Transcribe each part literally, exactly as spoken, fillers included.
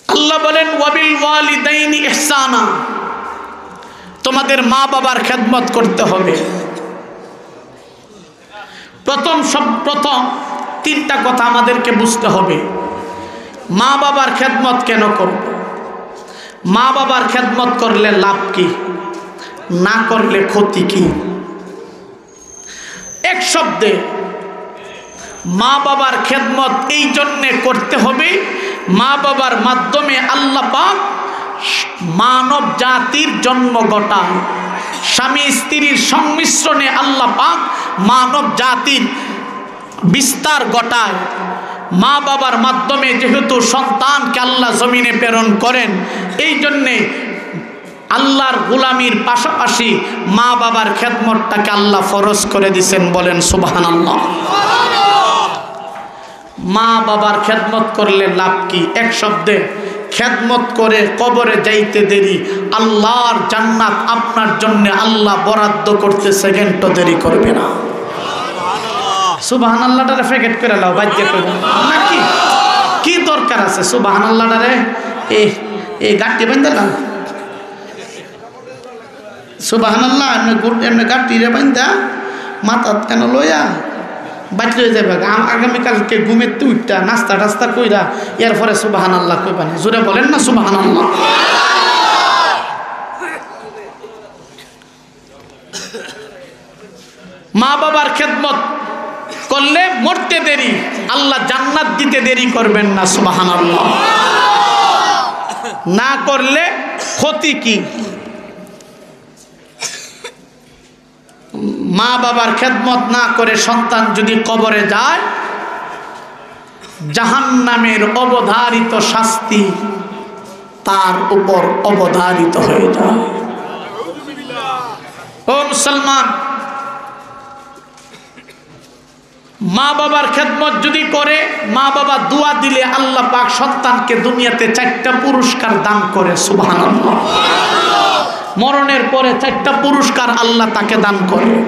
আল্লাহ বলেন, "ওয়াবিল ওয়ালিদাইনি ইহসানা", তোমাদের মা বাবার খেদমত করতে হবে। প্রথম সব প্রথম তিনটা কথা আমাদেরকে বুঝতে হবে। মা বাবার খেদমত কেন করব? মা বাবার খেদমত করলে লাভ কি? না করলে ক্ষতি কি? এক শব্দে, মা বাবার খেদমত এই জন্যে করতে হবে, মা বাবার মাধ্যমে আল্লাহ পাক মানব জাতির জন্ম ঘটায়। স্বামী স্ত্রীর সংমিশ্রণে আল্লাহ পাক মানব জাতির বিস্তার ঘটায়। মা বাবার মাধ্যমে যেহেতু সন্তানকে আল্লাহ জমিনে প্রেরণ করেন, এই জন্যে আল্লাহর গোলামির পাশাপাশি মা বাবার খেদমতটাকে আল্লাহ ফরজ করে দিছেন। বলেন সুবহানাল্লাহ। মা বাবার খেদমত করলে লাভ কি? এক শব্দে, খেদমত করে কবরে যাইতে দেরি, আল্লাহর জান্নাত আপনার জন্য আল্লাহ বরাদ্দ করতে সেকেন্ডও দেরি করবে না। সুবহানাল্লাহটারে প্যাকেট করে লাও, বাদ দিয়ে কইবো। নাকি? কি দরকার আছে সুবহানাল্লাহটারে? এই, এই গাঁটটি বান্ধা লাও। সুবহানাল্লাহ, এমনি গুট-, এমনি গাঁটটিরে বান্ধা, মাথাত কেন লইয়া, বাইর লইয়া যাইবা। আম-, আগামীকালকে ঘুমেত্তে উঠতা, নাস্তা টাস্তা কইরা, এরপরে সুবহানাল্লাহ কইবা না। জোরে বলেন না সুবহানাল্লাহ। মা বাবার খেদমত করলে মরতে দেরি, আল্লাহ জান্নাত দিতে দেরি করবেন না। সুবহানাল্লাহ। না করলে ক্ষতি কি? মা বাবার খেদমত না করে সন্তান যদি কবরে যায়, জাহান্নামের অবধারিত শাস্তি তার উপর অবধারিত হয়ে যায়। ও মুসলমান, মা বাবার খেদমত যদি করে, মা বাবা দোয়া দিলে আল্লাহ পাক সন্তানকে দুনিয়াতে চারটা পুরস্কার দান করে। সুবহানাল্লাহ। মরণের পরে চারটা পুরস্কার আল্লাহ তাকে দান করে।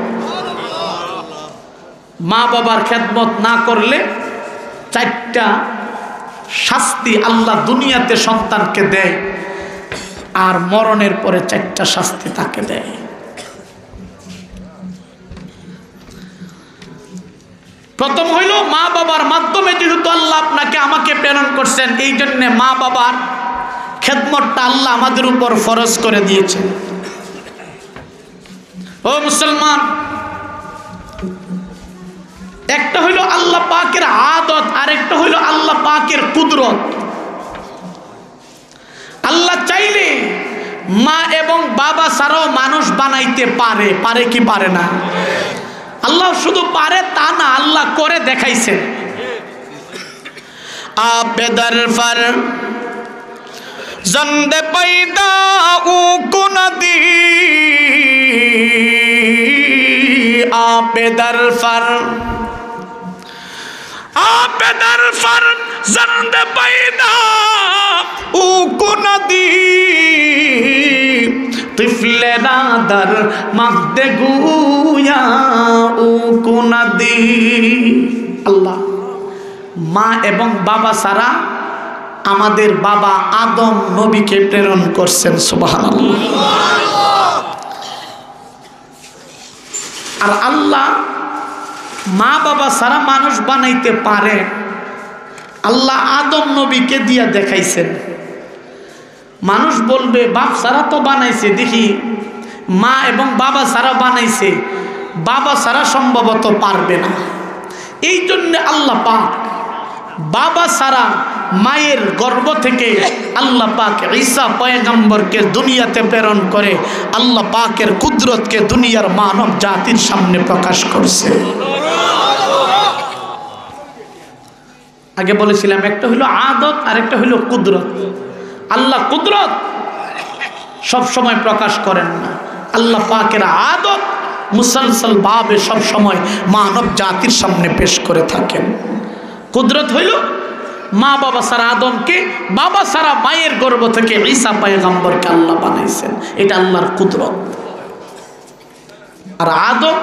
মা বাবার খেদমত না করলে চারটা শাস্তি আল্লাহ দুনিয়াতে সন্তানকে দেয়, আর মরণের পরে চারটা শাস্তি তাকে দেয়। প্রথম হইল, মা বাবার মাধ্যমে যেহেতু আল্লাহ আপনাকে আমাকে প্রেরণ করছেন, এই জন্যে মা বাবার খেদমতটা আল্লাহ আমাদের উপর ফরজ করে দিয়েছেন। ও মুসলমান, একটা হইল আল্লাহ পাকের আদত, আর একটা হইল আল্লাহ পাকের কুদরত। আল্লাহ চাইলে মা এবং বাবা ছাড়াও মানুষ বানাইতে পারে, পারে কি পারে না? আল্লাহ শুধু পারে তা না, আল্লাহ করে দেখাইছেন। آپ در فرزند پیدا او کندی، آپ در فر آپ در فرزند پیدا او کندی، طفل را در مهد گویا او کندی۔ আল্লাহ মা এবং বাবা ছাড়া আমাদের বাবা আদম নবীকে প্রেরণ করছেন। সুবহানাল্লাহ। আর আল্লাহ মা বাবা ছাড়া মানুষ বানাইতে পারে। আল্লাহ আদম নবীকে দিয়া দেখাইছেন। মানুষ বলবে, "বাপ ছাড়া তো বানাইছে, দেখি মা এবং বাবা ছাড়া বানাইছে, বাবা ছাড়া সম্ভবত পারবে না।" এই জন্য আল্লাহ পাক বাবা ছাড়া মায়ের গর্ভ থেকে আল্লাহ পাক ঈসা পয়গম্বরকে দুনিয়াতে প্রেরণ করে আল্লাহ পাকের কুদরতকে দুনিয়ার মানব জাতির সামনে প্রকাশ করছে। আগে বলেছিলাম, একটা হইল আদত আর একটা হইল কুদরত। আল্লাহ কুদরত সব সময় প্রকাশ করেন না, আল্লাহ পাকের আদত মুসলসল ভাবে সব সময় মানব জাতির সামনে পেশ করে থাকেন। কুদরত হইল মা বাবা ছাড়া আদমকে, বাবা ছাড়া মায়ের গর্ভ থেকে ঈসা পয়গম্বরকে আল্লাহ বানাইছেন, এটা আল্লাহর কুদরত। আর আদম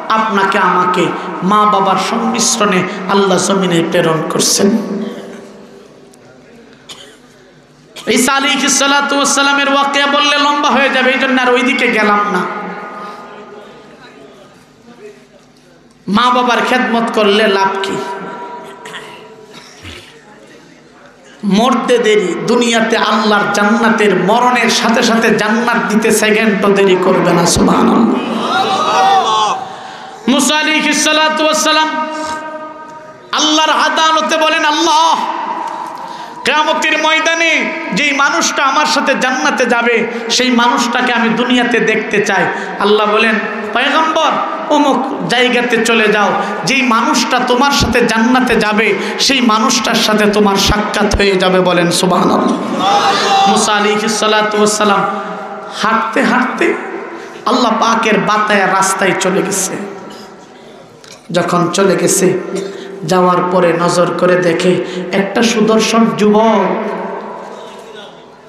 আপনাকে আমাকে মা বাবার সংমিশ্রণে আল্লাহ জমিনে প্রেরণ করছেন। ঈসা আলাইহিস সালাতু ওয়াস সালামের ওয়াকিয়া বললে লম্বা হয়ে যাবে, এই জন্য আর ওইদিকে গেলাম না। মা বাবার খেদমত করলে লাভ কি? মরতে দেরি, দুনিয়াতে আল্লাহর জান্নাতের, মরণের সাথে সাথে জান্নাত দিতে সেকেন্ডও দেরি করবে না। সুবহানাল্লাহ। মুসা আলাইহিস সালাতু ওয়াস সালাম আল্লাহর আদালতে বলেন, "আল্লাহ, কিয়ামতের ময়দানে যেই মানুষটা আমার সাথে জান্নাতে যাবে, সেই মানুষটাকে আমি দুনিয়াতে দেখতে চাই।" আল্লাহ বলেন, "পয়গম্বর, অমুক জায়গাতে চলে যাও, যেই মানুষটা তোমার সাথে জান্নাতে যাবে, সেই মানুষটার সাথে তোমার সাক্ষাৎ হয়ে যাবে।" বলেন সুবহানাল্লাহ। মুসা আলাইহিস সালাতু ওয়াস সালাম হাঁটতে হাঁটতে আল্লাহ পাকের বাতায়া রাস্তায় চলে গেছে। যখন চলে গেছে, যাওয়ার পরে নজর করে দেখে একটা সুদর্শন যুবক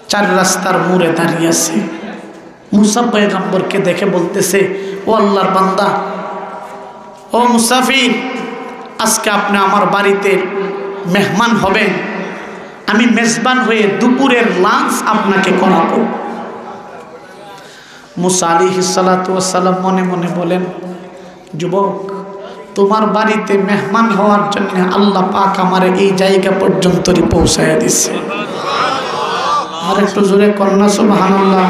চার রাস্তার মোড়ে দাঁড়িয়ে আছে। মুসা পয়গম্বরকে দেখে বলতেছে, "ও আল্লাহর বান্দা, ও মুসাফির, আজকে আপনি আমার বাড়িতে মেহমান হবেন, আমি মেজবান হয়ে দুপুরের লাঞ্চ আপনাকে করাবো।" মুসা আলাইহিস সালাতু ওয়াস সালাম মনে মনে বলেন, "যুবক, তোমার বাড়িতে মেহমান হওয়ার জন্য আল্লাহ পাক আমারে এই জায়গা পর্যন্তই পৌঁছাইয়া দিছে।" আর একটু জোরে কর না সুবহানাল্লাহ।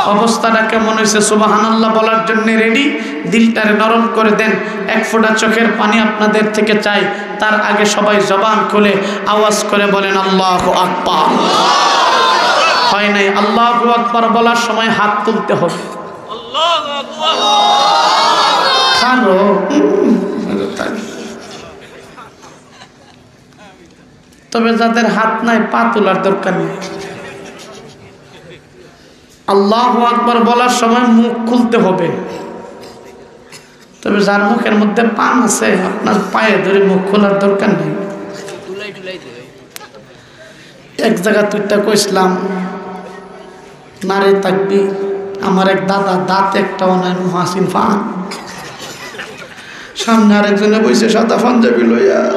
অবস্থাটা কেমন হয়েছে? সুবহানাল্লাহ বলার জন্য রেডি, দিলটারে নরম করে দেন। এক ফোঁটা চোখের পানি আপনাদের থেকে চাই, তার আগে সবাই জবান খুলে আওয়াজ করে বলেন, "আল্লাহু আকবার।" হয় নাই, আল্লাহু আকবার বলার সময় হাত তুলতে হবে। কারো, উম, তবে যাদের হাত নাই, পা তোলার দরকার নেই। আল্লাহু আকবার বলার সময় মুখ খুলতে হবে। তবে যার মুখের মধ্যে পান আছে, আপনার পায়ে ধরে মুখ খোলার দরকার নেই। এক জায়গা তুইটা কইছিলাম, নারে তাকবীর, আমার এক দাদা দাঁত একটাও নাই, মুহাসিন ফান। সামনে আরেকজনে বইছে সাদা পাঞ্জাবি লইয়া।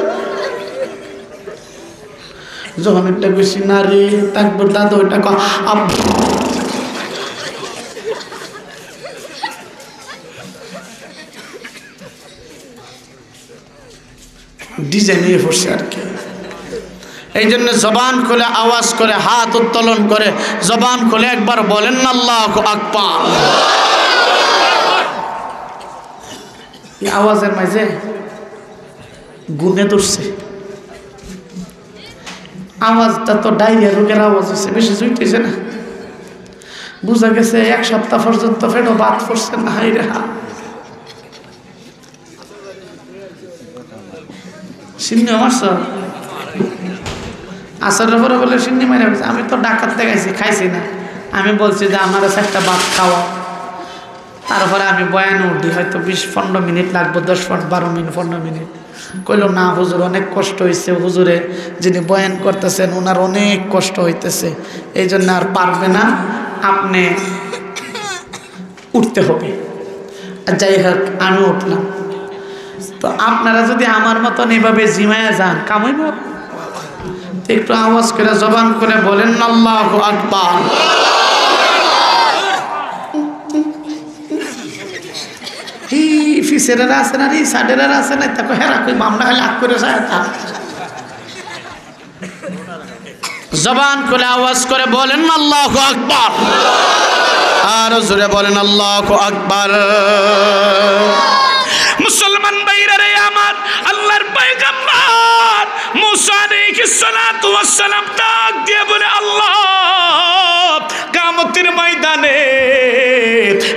যখন একটা কইছি, "নারে তাকবীর দাদা", ওইটা ক-, আব-, ডিজাইন হয়ে পড়ছে আর কি। এই জন্য জবান খুলে আওয়াজ করে, হাত উত্তোলন করে, জবান খুলে একবার বলেন না, "আল্লাহু আকবার।" এই আওয়াজের মাঝে গুণে ধরছে। আওয়াজটা তো ডায়রিয়া রোগের আওয়াজ হয়েছে, বেশি জুইতেছে না। বুঝা গেছে এক সপ্তাহ পর্যন্ত পেটো ভাত পড়ছে না। হায় রে হা। সিন্নি মারছ? আসরের পরে বলে সিন্নি মারা গেছে। আমি তো ডাকাত দেখাইছি, খাইছি না। আমি বলছি যে, "আমারে চারটা ভাত খাওয়া।" তারপরে আমি বয়ানে উঠি, হয়তো বিশ পনেরো মিনিট লাগবে, দশ মিনিট, বারো মিনিট, পনেরো মিনিট। কইলো, "না হুজুর, অনেক কষ্ট হইছে, হুজুরে যিনি বয়ান করতেছেন, ওনার অনেক কষ্ট হইতেছে, এই জন্য আর পারবে না, আপনি উঠতে হবে।" আর যাই হোক, আমি উঠলাম। তো আপনারা যদি আমার মতন এইভাবে জিমায়া যান, কাম অইবো? তো একটু আওয়াজ করে, জবান করে বলেন না, "আল্লাহু আকবার।" এই ফিসেরারা আছে না রে, সাডেরারা আছে না, তাকে হেরা কই বামনা খালি আগ করে যায় তা। জবান খুলে আওয়াজ করে বলেন, "আল্লাহু আকবার।" আরো জোরে বলেন, "আল্লাহু আকবার।" মুসলমান ভাইরা রে আমার, আল্লাহর পয়গম্বর মুসা আলাইহিস সালাতু ওয়াস সালাম ডাক দিয়ে বলে, "আল্লাহ, কিয়ামতের ময়দানে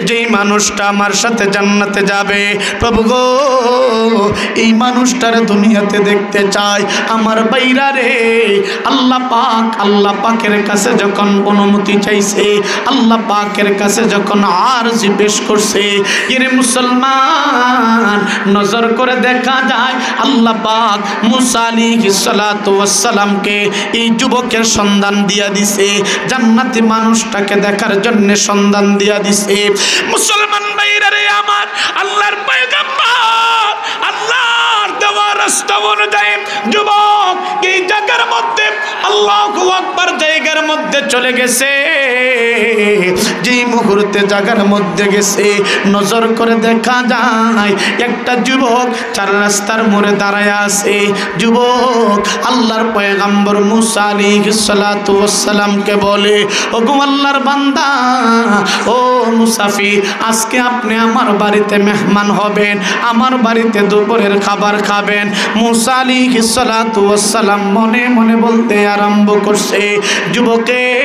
যেই মানুষটা আমার সাথে জান্নাতে যাবে, প্রভু গো, এই মানুষটারে দুনিয়াতে দেখতে চাই।" আমার ভাইরা রে, আল্লাহ পাক, আল্লাহ পাকের কাছে যখন অনুমতি চাইছে, আল্লাহ পাকের কাছে যখন আরজি পেশ করছে, এরে মুসলমান, নজর করে দেখা যায় আল্লাহ পাক মুসা আলাইহিস সালাতু ওয়াস সালামকে এই যুবকের সন্ধান দিয়া দিছে, জান্নাতি মানুষটাকে দেখার জন্য সন্ধান দিয়া দিছে। মুসলমান ভাইরা রে আমার, আল্লাহর পয়গম্বর, আল্লাহর দেওয়া রাস্তা অনুযায়ী যুবক এই জায়গার মধ্যে আল্লাহু আকবার জায়গা চলে গেছে। যেই মুহূর্তে জাগার মধ্যে গেছে, নজর করে দেখা যায় একটা যুবক চার রাস্তার মোড়ে দাঁড়ায় আছে। যুবক আল্লাহর পয়গম্বর মুসা আলাইহিস সালাতু ওয়াস সালামকে বলে, "ওগো আল্লাহর বান্দা, ও মুসাফির, আজকে আপনি আমার বাড়িতে মেহমান হবেন, আমার বাড়িতে দুপুরের খাবার খাবেন।" মুসা আলাইহিস সালাতু ওয়াস সালাম মনে মনে বলতে আরম্ভ করছে, "যুবকে,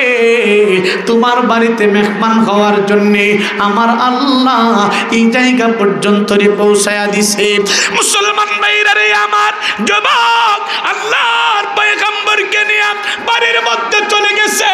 তোমার বাড়িতে মেহমান হওয়ার জন্যে আমার আল্লাহ এই জায়গা পর্যন্ত রে পৌঁছায়া দিছে।" মুসলমান ভাইরা রে আমার, যুবক আল্লাহর পয়গম্বরকে নিয়ে বাড়ির মধ্যে চলে গেছে।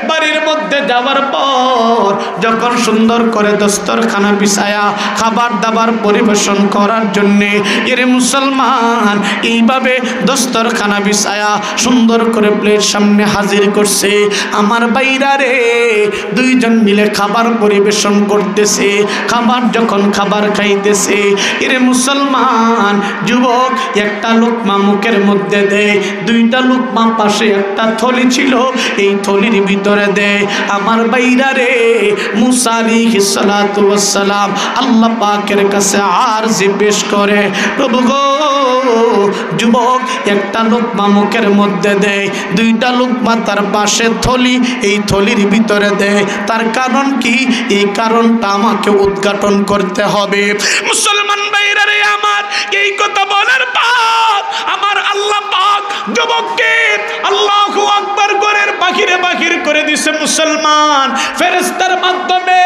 বাড়ির মধ্যে যাওয়ার পর যখন সুন্দর করে দস্তরখানা বিছায়া খাবার দাবার পরিবেশন করার জন্যে, এরে মুসলমান, এইভাবে দস্তরখানা বিছায়া সুন্দর করে প্লেট সামনে হাজির করছে। আমার ভাইরা রে, দুইজন মিলে খাবার পরিবেশন করতেছে। খাবার যখন খাবার খাইতেছে, এরে মুসলমান, যুবক একটা লোকমা মুখের মধ্যে দেয়, দুইটা লোকমা পাশে একটা থলি ছিল, এই থলির ভিতরে দেয়। আমার ভাইরা রে, মুসা আলাইহিস সালাতু ওয়াস সালাম আল্লাহ পাকের কাছে আরজি পেশ করে, "প্রভু গো, যুবক একটা লোকমা মুখের মধ্যে দেয়, দুইটা লোকমা তার পাশে থলি, এই থলির ভিতরে দেয়, তার কারণ কি? এই কারণটা আমাকে উদ্ঘাটন করতে হবে।" মুসলমান ভাইরা রে আমার, এই কথা বলার পর আমার আল্লাহ পাক যুবককে, আল্লাহু আকবার, ঘরের বাহিরে বাহির করে দিছে মুসলমান। ফেরেশতার মাধ্যমে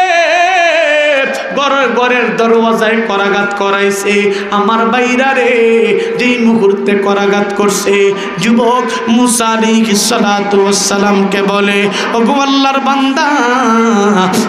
ঘরের, ঘরের দরওয়াজায় করাঘাত করাইছে। আমার ভাইরা রে, যেই মুহূর্তে করাঘাত করছে, যুবক মুসা আলাইহিস সালাতু ওয়াস সালামকে বলে, "ওগো আল্লাহর বান্দা,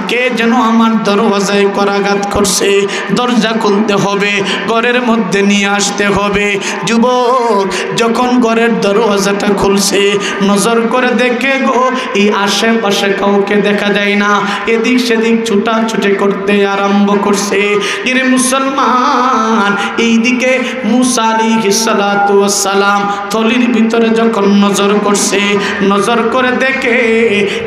কে যেন আমার দরওয়াজায় করাঘাত করছে, দরজা খুলতে হবে, ঘরের মধ্যে নিয়ে আসতে হবে।" যুবক যখন ঘরের দরওয়াজাটা খুলছে, নজর করে দেখে গো, এই আশেপাশে কাউকে দেখা যায় না, এদিক সেদিক ছুটাছুটি করতে আরম্ভ করছে। এরে মুসলমান, এইদিকে মুসা আলাইহিস সালাতু ওয়াস সালাম থলির ভিতরে যখন নজর করছে, নজর করে দেখে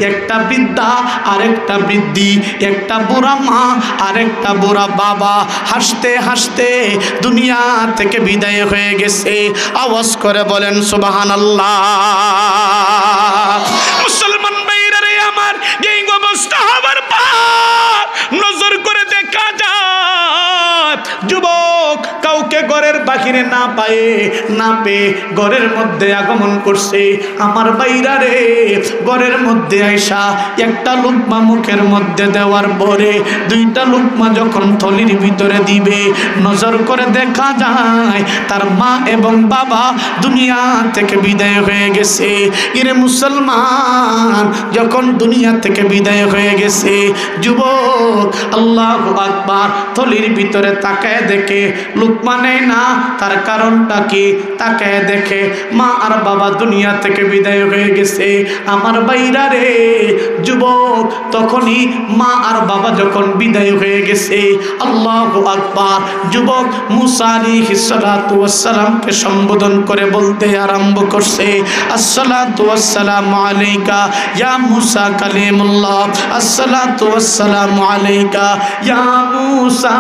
একটা বৃদ্ধা আর একটা বৃদ্ধি, একটা বুড়া মা আর একটা বুড়া বাবা হাসতে হাসতে দুনিয়া থেকে বিদায় হয়ে গেছে। আওয়াজ করে বলেন সুবহানাল্লাহ। মুসলমান ভাইরা রে আমার, এই অবস্থা হবার পর নজর করে দেখা যায় যুবক কাউকে ঘরের বাহিরে না পায়ে, না পেয়ে ঘরের মধ্যে আগমন করছে। আমার ভাইরা রে, ঘরের মধ্যে আইসা একটা লুকমা মুখের মধ্যে দেওয়ার পরে দুইটা লুকমা যখন থলির ভিতরে দিবে, নজর করে দেখা যায় তার মা এবং বাবা দুনিয়া থেকে বিদায় হয়ে গেছে। এরে মুসলমান, যখন দুনিয়া থেকে বিদায় হয়ে গেছে, যুবক আল্লাহু আকবার, থলির ভিতরে তাকায় দেখে লুকমা নেয় না। তার কারণটা কি? তাকায় দেখে মা আর বাবা দুনিয়া থেকে বিদায় হয়ে গেছে। আমার ভাইরা রে, যুবক, তখনই মা আর বাবা যখন বিদায় হয়ে গেছে, আল্লাহু আকবার, যুবক মুসা আলাইহিস সালাতু ওয়াস সালামকে সম্বোধন করে বলতে আরম্ভ করছে, "আসসালাতু ওয়াস সালামু আলাইকা ইয়া মুসা কালিমুল্লাহ, আসসালাতু ওয়াস সালামু আলাইকা ইয়া মুসা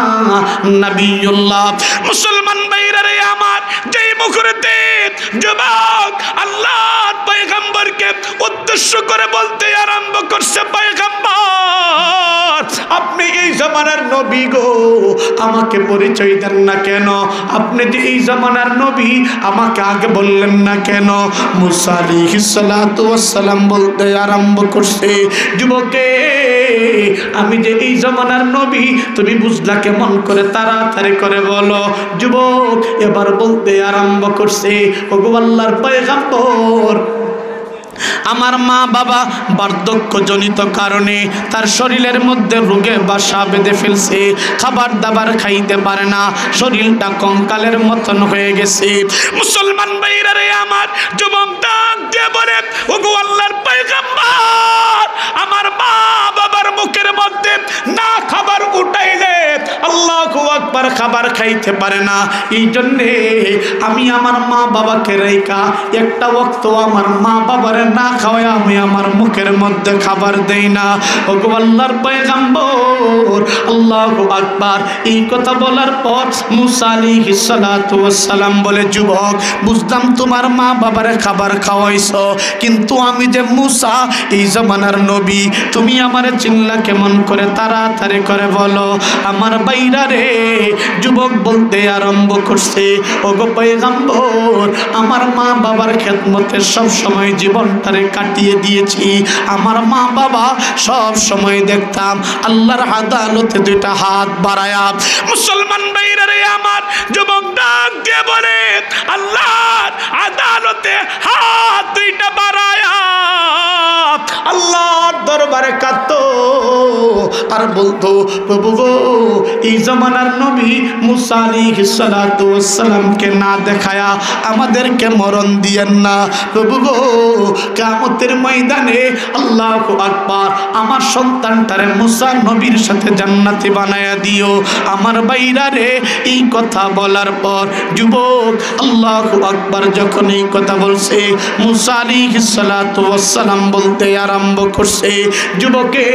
নবিয়ুল্লাহ।" মুসলমান ভাইরা রে আমার, যেই মুহূর্তে যুবক আল্লাহর পয়গম্বরকে উদ্দেশ্য করে বলতে আরম্ভ করছে, "পয়গম্বর, আপনি এই জমানার নবী গো, আমাকে পরিচয় দেন না কেন? আপনি যে এই জমানার নবী, আমাকে আগে বললেন না কেন?" মুসা আলাইহিস সালাতু ওয়াস সালাম বলতে আরম্ভ করছে, "যুবকে, আমি যে এই জমানার নবী, তুমি বুঝলা কেমন করে? তাড়াতাড়ি করে বলো।" যুবক এবার বলতে আরম্ভ করছে, "ওগো আল্লাহর পয়গম্বর, আমার মা বাবা বার্ধক্যজনিত কারণে তার শরীরের মধ্যে রোগে বাসা বেঁধে ফেলছে, খাবার দাবার খাইতে পারে না, শরীরটা কঙ্কালের মতন হয়ে গেছে।" মুসলমান ভাইরা রে আমার, যুবক ডাক দিয়ে বলে, "ওগো আল্লাহর পয়গম্বর, আমার মা বাবার মুখের মধ্যে না খাবার উঠাইলে, আল্লাহু আকবার, খাবার খাইতে পারে না। এই জন্যে আমি আমার মা বাবাকে রাইখা একটা ওয়াক্ত আমার মা বাবারে না খাওয়াইয়া আমি আমার মুখের মধ্যে খাবার দেই না। ওগো আল্লাহর পয়গম্বর, আল্লাহু আকবার। এই কথা বলার পর মুসা আলাইহিস সালাতু ওয়াস সালাম বলে, "যুবক, বুঝলাম তোমার মা বাবারে খাবার খাওয়াইছো, কিন্তু আমি যে মুসা, এই জমানার নবী, তুমি আমারে চিনলা কেমন করে? তাড়াতাড়ি করে বলো আমার ভাইরা রে।" যুবক বলতে আরম্ভ করছে, "ওগো পয়গম্বর, আমার মা বাবার খেদমতে সব সময় জীবনটারে কাটিয়ে দিয়েছি। আমার মা বাবা সব সময় দেখতাম আল্লাহর আদালতে দুইটা হাত বাড়ায়া।" মুসলমান ভাইরা রে আমার, যুবক ডাক দিয়ে বলে, "আল্লাহর আদালতে হাত দুইটা বাড়ায়া আল্লাহর দরবারে কাঁদতো আর বলতো, 'প্রভু গো, এই জমানার নবী মুসা আলাইহিস সালাতু ওয়াস সালামকে না দেখায়া আমাদেরকে মরণ দিয়েন না। প্রভু গো, কিয়ামতের ময়দানে, আল্লাহু আকবার, আমার সন্তানটারে মুসা নবীর সাথে জান্নাতি বানায়া দিও আমার ভাইরা রে।'" এই কথা বলার পর যুবক, আল্লাহু আকবার, যখন এই কথা বলছে, মুসা আলাইহিস সালাতু ওয়াস সালাম বলতে আরম্ভ করছে, "যুবকে,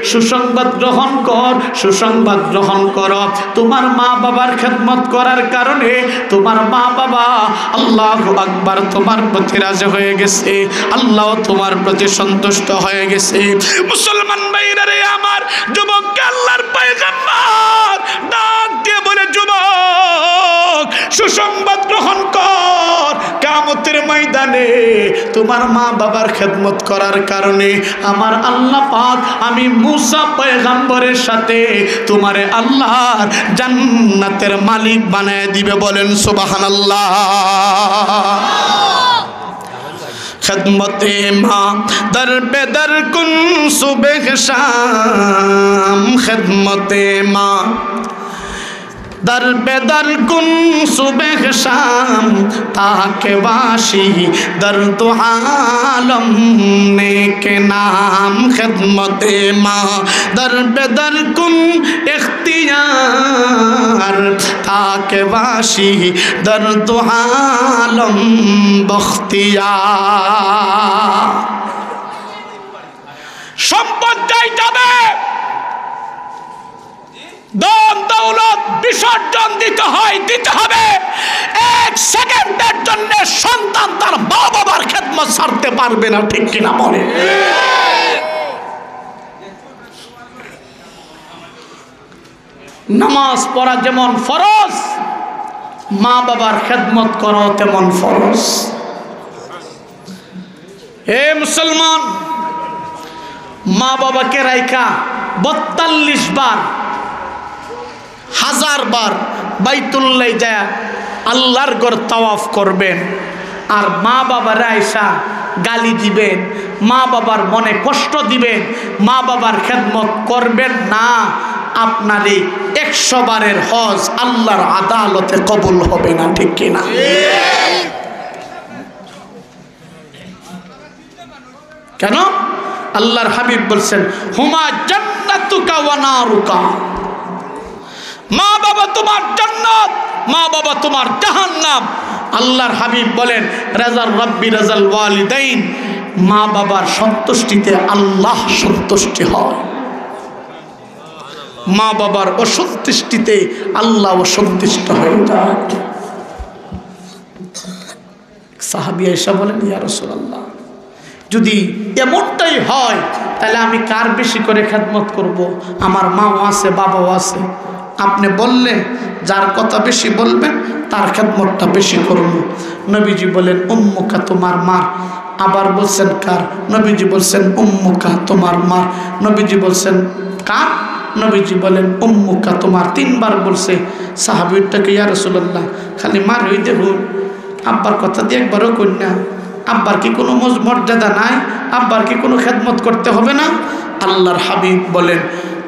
সুসংবাদ গ্রহণ কর, সুসংবাদ গ্রহণ কর। তোমার মা বাবার খেদমত করার কারণে তোমার মা বাবা, আল্লাহু আকবার, তোমার প্রতি রাজি হয়ে গেছে, আল্লাহ তোমার প্রতি সন্তুষ্ট হয়ে গেছে।" মুসলমান ভাইরা রে আমার, যুবককে আল্লাহর পয়গম্বর ডাক দিয়ে বলে, "যুবক, সুসংবাদ গ্রহণ কর, কিয়ামতের ময়দানে তোমার মা বাবার খেদমত করার কারণে আমার আল্লাহ পাক, আমি মুসা পয়গম্বরের সাথে তোমারে আল্লাহর জান্নাতের মালিক বানায় দিবে।" বলেন সুবহানাল্লাহ। খেদমতে মা দর পে দর কুন সুবহ শাম, খেদমতে মা در به در کن صبح شام، تا که باشی در دو عالم نیک نام۔ خدمت ما در به در کن اختیار، تا که باشی در دو عالم بختیار۔ সম্পদ যাই যাবে, ধন দৌলত বিসর্জন দিতে হয়, দিতে হবে। এক সেকেন্ডের জন্য সন্তান তার মা বাবার খেদমত ছাড়তে পারবে না, ঠিক কিনা বলে? নামাজ পড়া যেমন ফরজ, মা বাবার খেদমত করাও তেমন ফরজ। হে মুসলমান, মা বাবাকে রাইখা বত্তাল্লিশ বার, হাজার বার বাইতুল্লায় যায় আল্লাহর ঘর তাওয়াফ করবেন, আর মা বাবারে আইসা গালি দিবেন, মা বাবার মনে কষ্ট দিবেন, মা বাবার খেদমত করবেন না, আপনার এই একশো বারের হজ আল্লাহর আদালতে কবুল হবে না, ঠিক কিনা? কেন? আল্লাহর হাবিব বলছেন, "হুমা জান্নাতুকা ওয়া নারুকা।" মা বাবা তোমার জান্নাত, মা বাবা তোমার জাহান্নাম। আল্লাহর হাবিব বলেন, "রাজার রাব্বি রাজাল ওয়ালিদাইন", মা বাবার সন্তুষ্টিতে আল্লাহ সন্তুষ্টি হয়, মা বাবার অসন্তুষ্টিতে আল্লাহ অসন্তুষ্ট হয়ে যায়। এক সাহাবী আয়েশা বলেন, "ইয়া রাসূলুল্লাহ, যদি এমনটাই হয়, তাহলে আমি কার বেশি করে খেদমত করব? আমার মাও আছে, বাবাও আছে। আপনি বললে, যার কথা বেশি বলবেন, তার খেদমতটা বেশি করব।" নবীজি বলেন, "উম্মুকা, তোমার মার।" আবার বলছেন, "কার?" নবীজি বলছেন, "উম্মুকা, তোমার মার।" নবীজি বলছেন, "কার?" নবীজি বলেন, "উম্মুকা, তোমার।" তিনবার বলছে। সাহাবী উঠে কয়, "ইয়া রাসূলুল্লাহ, খালি মার হই দেখুন।" আব্বার কথা দি একবারও কইন না। আব্বার কি কোনো মজ-, মর্যাদা নাই? আব্বার কি কোনো খেদমত করতে হবে না? আল্লাহর হাবিব বলেন,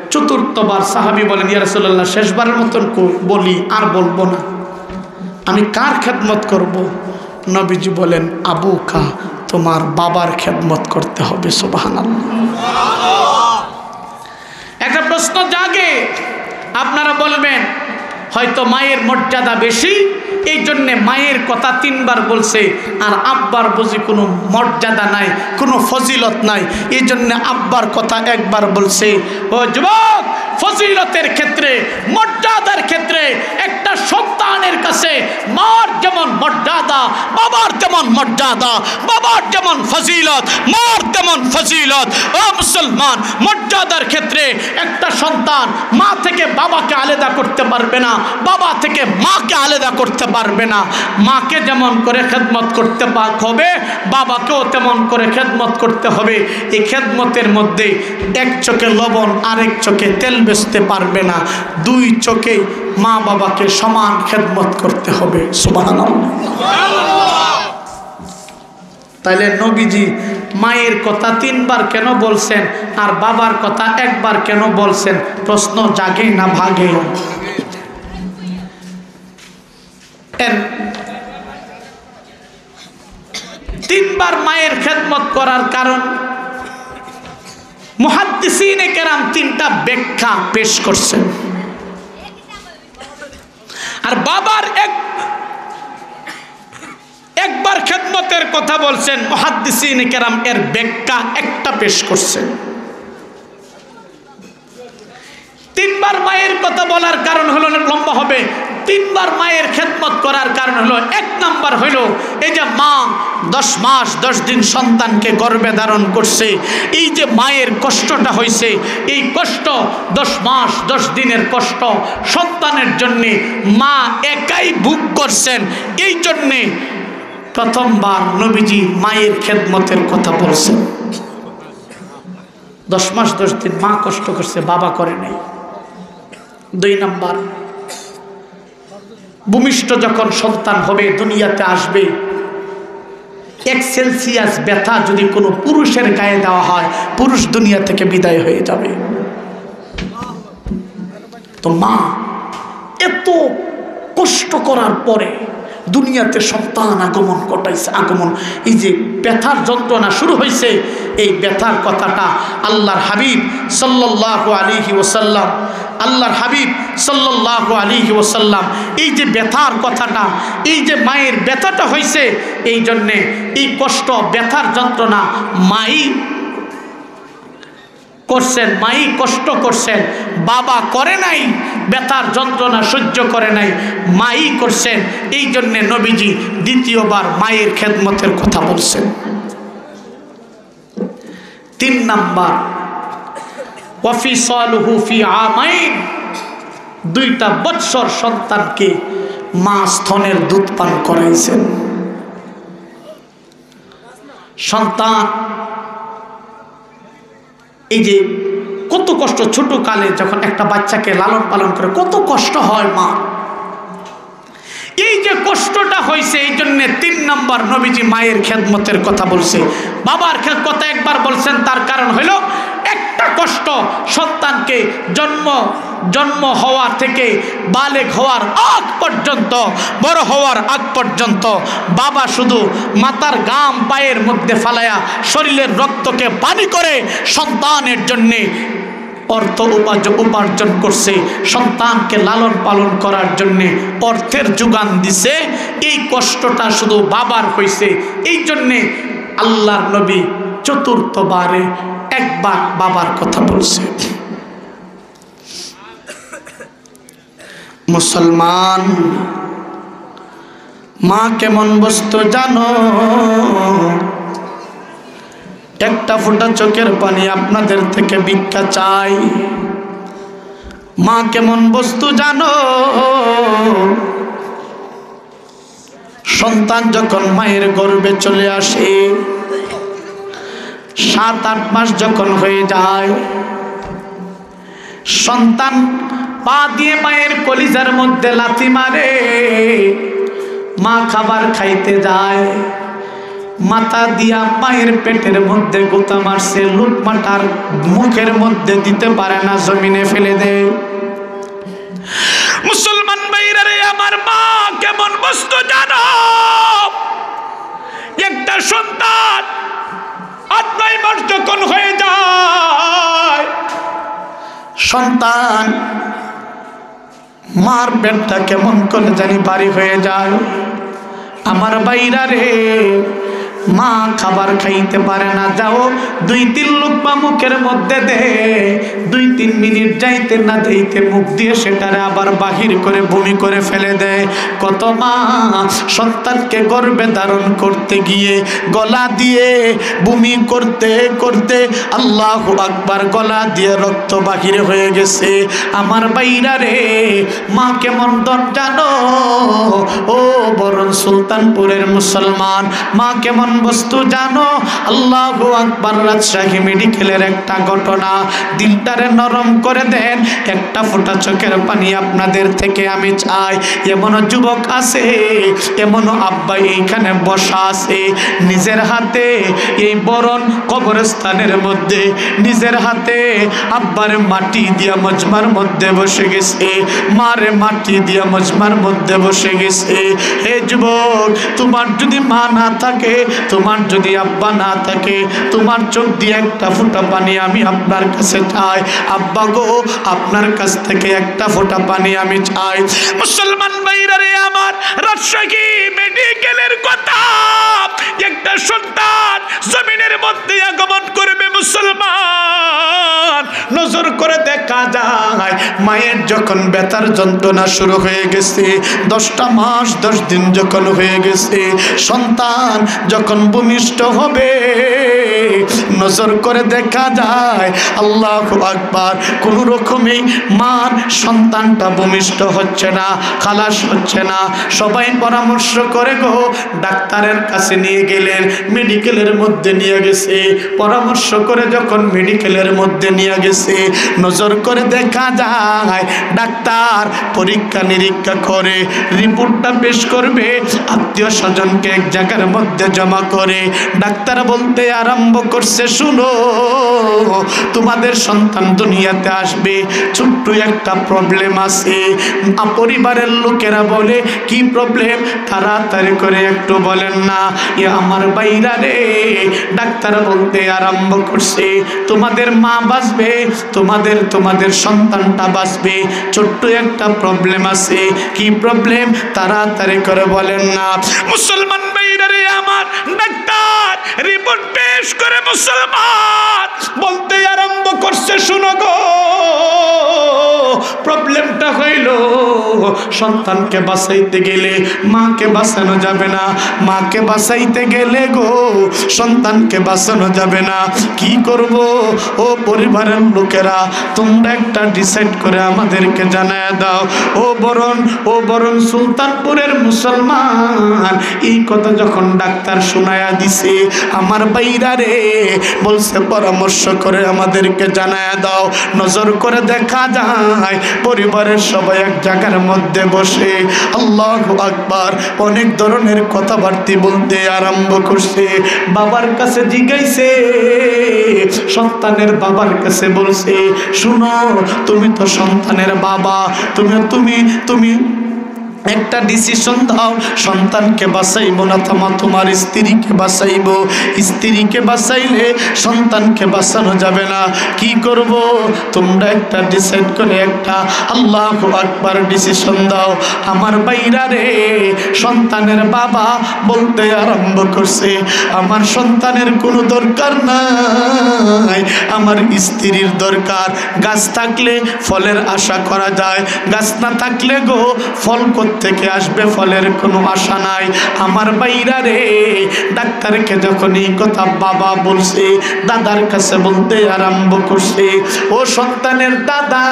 চতুর্থবার সাহাবী বলেন, "ইয়া রাসূলুল্লাহ, শেষবারের মতন কই-, বলি, আর বলবো না। আমি কার খেদমত করব?" নবীজি বলেন, "আবুকা, তোমার বাবার খেদমত করতে হবে।" সুবহানাল্লাহ। একটা প্রশ্ন জাগে, আপনারা বলবেন, হয়তো মায়ের মর্যাদা বেশি, এই জন্যে মায়ের কথা তিনবার বলছে। আর আব্বার বুঝি কোনো মর্যাদা নাই, কোনো ফজিলত নাই, এই জন্যে আব্বার কথা একবার বলছে। ও যুবক, ফজিলতের ক্ষেত্রে, মর্যাদার ক্ষেত্রে একটা সন্তানের কাছে মার যেমন মর্যাদা, বাবার তেমন মর্যাদা, বাবার যেমন ফজিলত, মার তেমন ফজিলত। ও মুসলমান, মর্যাদার ক্ষেত্রে একটা সন্তান মা থেকে বাবাকে আলাদা করতে পারবে না, বাবা থেকে মাকে আলাদা করতে পারবে না। মাকে যেমন করে খেদমত করতে পা-, হবে, বাবাকেও তেমন করে খেদমত করতে হবে। এই খেদমতের মধ্যে এক চোখে লবণ, আরেক চোখে তেল বেচতে পারবে না। দুই চোখে মা বাবাকে সমান খেদমত করতে হবে। সুবহানাল্লাহ। তাহলে নবীজি মায়ের কথা তিনবার কেন বলছেন আর বাবার কথা একবার কেন বলছেন? প্রশ্ন জাগে না ভাগে? এর তিনবার মায়ের খেদমত করার কারণ মুহাদ্দিসিনে কেরাম তিনটা ব্যাখ্যা পেশ করছেন। আর বাবার এক, একবার খেদমতের কথা বলছেন, মুহাদ্দিসিনে কেরাম এর ব্যাখ্যা একটা পেশ করছেন। তিনবার মায়ের কথা বলার কারণ হলো, অনেক লম্বা হবে। তিনবার মায়ের খেদমত করার কারণ হলো, এক নাম্বার হলো, এই যে মা দশ মাস দশ দিন সন্তানকে গর্ভে ধারণ করছে, এই যে মায়ের কষ্টটা হয়েছে, এই কষ্ট, দশ মাস দশ দিনের কষ্ট সন্তানের জন্যে মা একাই ভোগ করছেন। এই জন্যে প্রথমবার নবীজি মায়ের খেদমতের কথা বলছেন। দশ মাস দশ দিন মা কষ্ট করছে, বাবা করে নাই। দুই নাম্বার, ভূমিষ্ঠ যখন সন্তান হবে, দুনিয়াতে আসবে, এক সেলসিয়াস ব্যথা যদি কোনো পুরুষের গায়ে দেওয়া হয়, পুরুষ দুনিয়া থেকে বিদায় হয়ে যাবে। তো মা এত কষ্ট করার পরে দুনিয়াতে সন্তান আগমন ঘটাইছে, আগমন, এই যে ব্যথার যন্ত্রণা শুরু হয়েছে, এই ব্যথার কথাটা আল্লাহর হাবিব সাল্লাল্লাহু আলাইহি ওয়াসাল্লাম, আল্লাহর হাবিব সাল্লাল্লাহু আলাইহি ওয়াসাল্লাম, এই যে ব্যথার কথাটা, এই যে মায়ের ব্যথাটা হয়েছে, এই জন্যে এই কষ্ট, ব্যথার যন্ত্রণা মাই করছেন, মাই কষ্ট করছেন, বাবা করে নাই, ব্যথার যন্ত্রণা সহ্য করে নাই, মাই করছেন। এই জন্যে নবীজি দ্বিতীয়বার মায়ের খেদমতের কথা বলছেন। তিন নাম্বার, ওয়াফিসালুহু ফি আমাইন, দুইটা বৎসর সন্তানকে মা স্তনের দুধ পান করাইছেন। সন্তান, এই যে কত কষ্ট, ছোট কালে যখন একটা বাচ্চাকে লালন পালন করে কত কষ্ট হয় মা। এই যে কষ্টটা হয়েছে, এই জন্য তিন নম্বর নবীজি মায়ের খেদমতের কথা বলছে। বাবার খে-, কথা একবার বলছেন, তার কারণ হলো একটা কষ্ট, সন্তানকে জন্ম, জন্ম হওয়া থেকে বালেগ হওয়ার আগ পর্যন্ত, বড় হওয়ার আগ পর্যন্ত বাবা শুধু মাথার ঘাম পায়ের মধ্যে ফালায়া শরীরের রক্তকে পানি করে সন্তানের জন্যে অর্থ উপার্জ-, উপার্জন করছে, সন্তানকে লালন পালন করার জন্যে অর্থের যোগান দিছে। এই কষ্টটা শুধু বাবার হইছে, এই জন্যে আল্লাহর নবী চতুর্থবারে একবার বাবার কথা বলছে। মুসলমান, মা কেমন বস্তু জানো? একটা ফোঁটা চোখের পানি আপনাদের থেকে ভিক্ষা চাই। মা কেমন বস্তু জানো? সন্তান যখন মায়ের গর্ভে চলে আসে, সাত আট মাস যখন হয়ে যায়, সন্তান পা দিয়ে মায়ের কলিজার মধ্যে লাথি মারে, মা খাবার খাইতে যায়, মাথা দিয়া মায়ের পেটের মধ্যে গুতা মারছে, লুকমাটার মুখের মধ্যে দিতে পারে না, জমিনে ফেলে দেয়। মুসলমান ভাইরা রে, আমার মা কেমন বস্তু জানো? একটা সন্তান আট নয় মাস যখন হয়ে যায়, সন্তান মার পেটটা কেমন করে জানি ভারী হয়ে যায়। আমার ভাইরা রে, মা খাবার খাইতে পারে না, যাও দুই তিন লুকমা মুখের মধ্যে দে, দুই তিন মিনিট যাইতে না যাইতে মুখ দিয়ে সেটারে আবার বাহির করে বমি করে ফেলে দেয়। কত মা সন্তানকে গর্ভে ধারণ করতে গিয়ে গলা দিয়ে বমি করতে করতে, আল্লাহু আকবার, গলা দিয়ে রক্ত বাহির হয়ে গেছে। আমার ভাইরা রে, মা কেমন ধন জানো? ও বরন সুলতানপুরের মুসলমান, মা কেমন বস্তু জানো? আল্লাহু আকবার, রাজশাহী মেডিকেলের একটা ঘটনা। দিলটারে নরম করে দেন, একটা ফোঁটা চোখের পানি আপনাদের থেকে আমি চাই। এমনও যুবক আছে, এমনও আব্বা এইখানে বসা আছে, নিজের হাতে এই বরন কবরস্থানের মধ্যে নিজের হাতে আব্বারে মাটি দিয়া মজমার মধ্যে বসে গেছে, মারে মাটি দিয়া মজমার মধ্যে বসে গেছে। হে যুবক, তোমার যদি মা না থাকে, তোমার যদি আব্বা না থাকে, তোমার চোখ দিয়ে একটা ফোঁটা পানি আমি আপনার কাছে চাই। আব্বা গো, আপনার কাছ থেকে একটা ফোঁটা পানি আমি চাই। মুসলমান ভাইরা রে আমার, রাজশাহী মেডিকেলের কথা, একটা সন্তান জমিনের মধ্যে আগমন করবে মুসলমান। নজর করে দেখা যায়, মায়ের যখন ব্যথার যন্ত্রণা শুরু হয়ে গেছে, দশটা মাস দশ দিন যখন হয়ে গেছে, সন্তান যখন ভূমিষ্ঠ হবে, নজর করে দেখা যায়, আল্লাহু আকবার, কোনো রকমে মার সন্তানটা ভূমিষ্ঠ হচ্ছে না, খালাস হচ্ছে না। সবাই পরামর্শ করে গো, ডাক্তারের কাছে নিয়ে গেলেন, মেডিকেলের মধ্যে নিয়ে গেছে। পরামর্শ করে যখন মেডিকেলের মধ্যে নিয়ে গেছে, নজর করে দেখা যায় ডাক্তার পরীক্ষা নিরীক্ষা করে রিপোর্টটা পেশ করবে, আত্মীয় স্বজনকে এক জায়গার মধ্যে জমা করে ডাক্তার বলতে আরম্ভ করছে, "শুনো, তোমাদের সন্তান দুনিয়াতে আসবে, ছোট্ট একটা প্রবলেম আছে।" আ, পরিবারের লোকেরা বলে, "কি প্রবলেম? তাড়াতাড়ি করে একটু বলেন না।" এ আমার ভাইরা রে, ডাক্তার বলতে আরম্ভ করছে, "তোমাদের মা বাঁচবে, তোমাদের, তোমাদের সন্তানটা বাঁচবে, ছোট্ট একটা প্রবলেম আছে।" "কি প্রবলেম? তাড়াতাড়ি করে বলেন না।" মুসলমান ভাইরা রে আমার, ডাক্তার রিপোর্ট পেশ করে মুসলমান বলতে আরম্ভ করছে, "শুনো গো, প্রবলেমটা হইল, সন্তানকে বাঁচাইতে গেলে মাকে বাঁচানো যাবে না, মাকে বাঁচাইতে গেলে গো সন্তানকে বাঁচানো যাবে না। কি করব? ও পরিবারের লোকেরা, তোমরা একটা ডিসাইড করে আমাদেরকে জানায় দাও।" ও বরন, ও বরন সুলতানপুরের মুসলমান, এই কথা যখন ডাক্তার শুনায়া দিছে, আমার ভাইরা রে, বলছে, "পরামর্শ করে আমাদেরকে জানায় দাও।" নজর করে দেখা যায় পরিবারের সবাই এক জায়গার মধ্যে বসে, আল্লাহু আকবার, অনেক ধরনের কথাবার্তা বলতে আরম্ভ করছে। বাবার কাছে জিজ্ঞাইছে, সন্তানের বাবার কাছে বলছে, "শুনো, তুমি তো সন্তানের বাবা, তুমি, তুমি, তুমি একটা ডিসিশন দাও, সন্তানকে বাঁচাইবো না তোমা-, তোমার স্ত্রীকে বাঁচাইবো? স্ত্রীকে বাঁচাইলে সন্তানকে বাঁচানো যাবে না। কি করব? তোমরা একটা ডিসাইড করে একটা, আল্লাহু আকবার, ডিসিশন দাও।" আমার ভাইরা রে, সন্তানের বাবা বলতে আরম্ভ করছে, "আমার সন্তানের কোনো দরকার নাই, আমার স্ত্রীর দরকার।" গাছ থাকলে ফলের আশা করা যায়, গাছ না থাকলে গো ফল কোত্থেকে আসবে? ফলের কোনো আশা নাই। আমার ভাইরা রে, ডাক্তারকে যখন এই কথা বাবা বলছে, দাদার কাছে বলতে আরম্ভ করছে, "ও সন্তানের দাদা,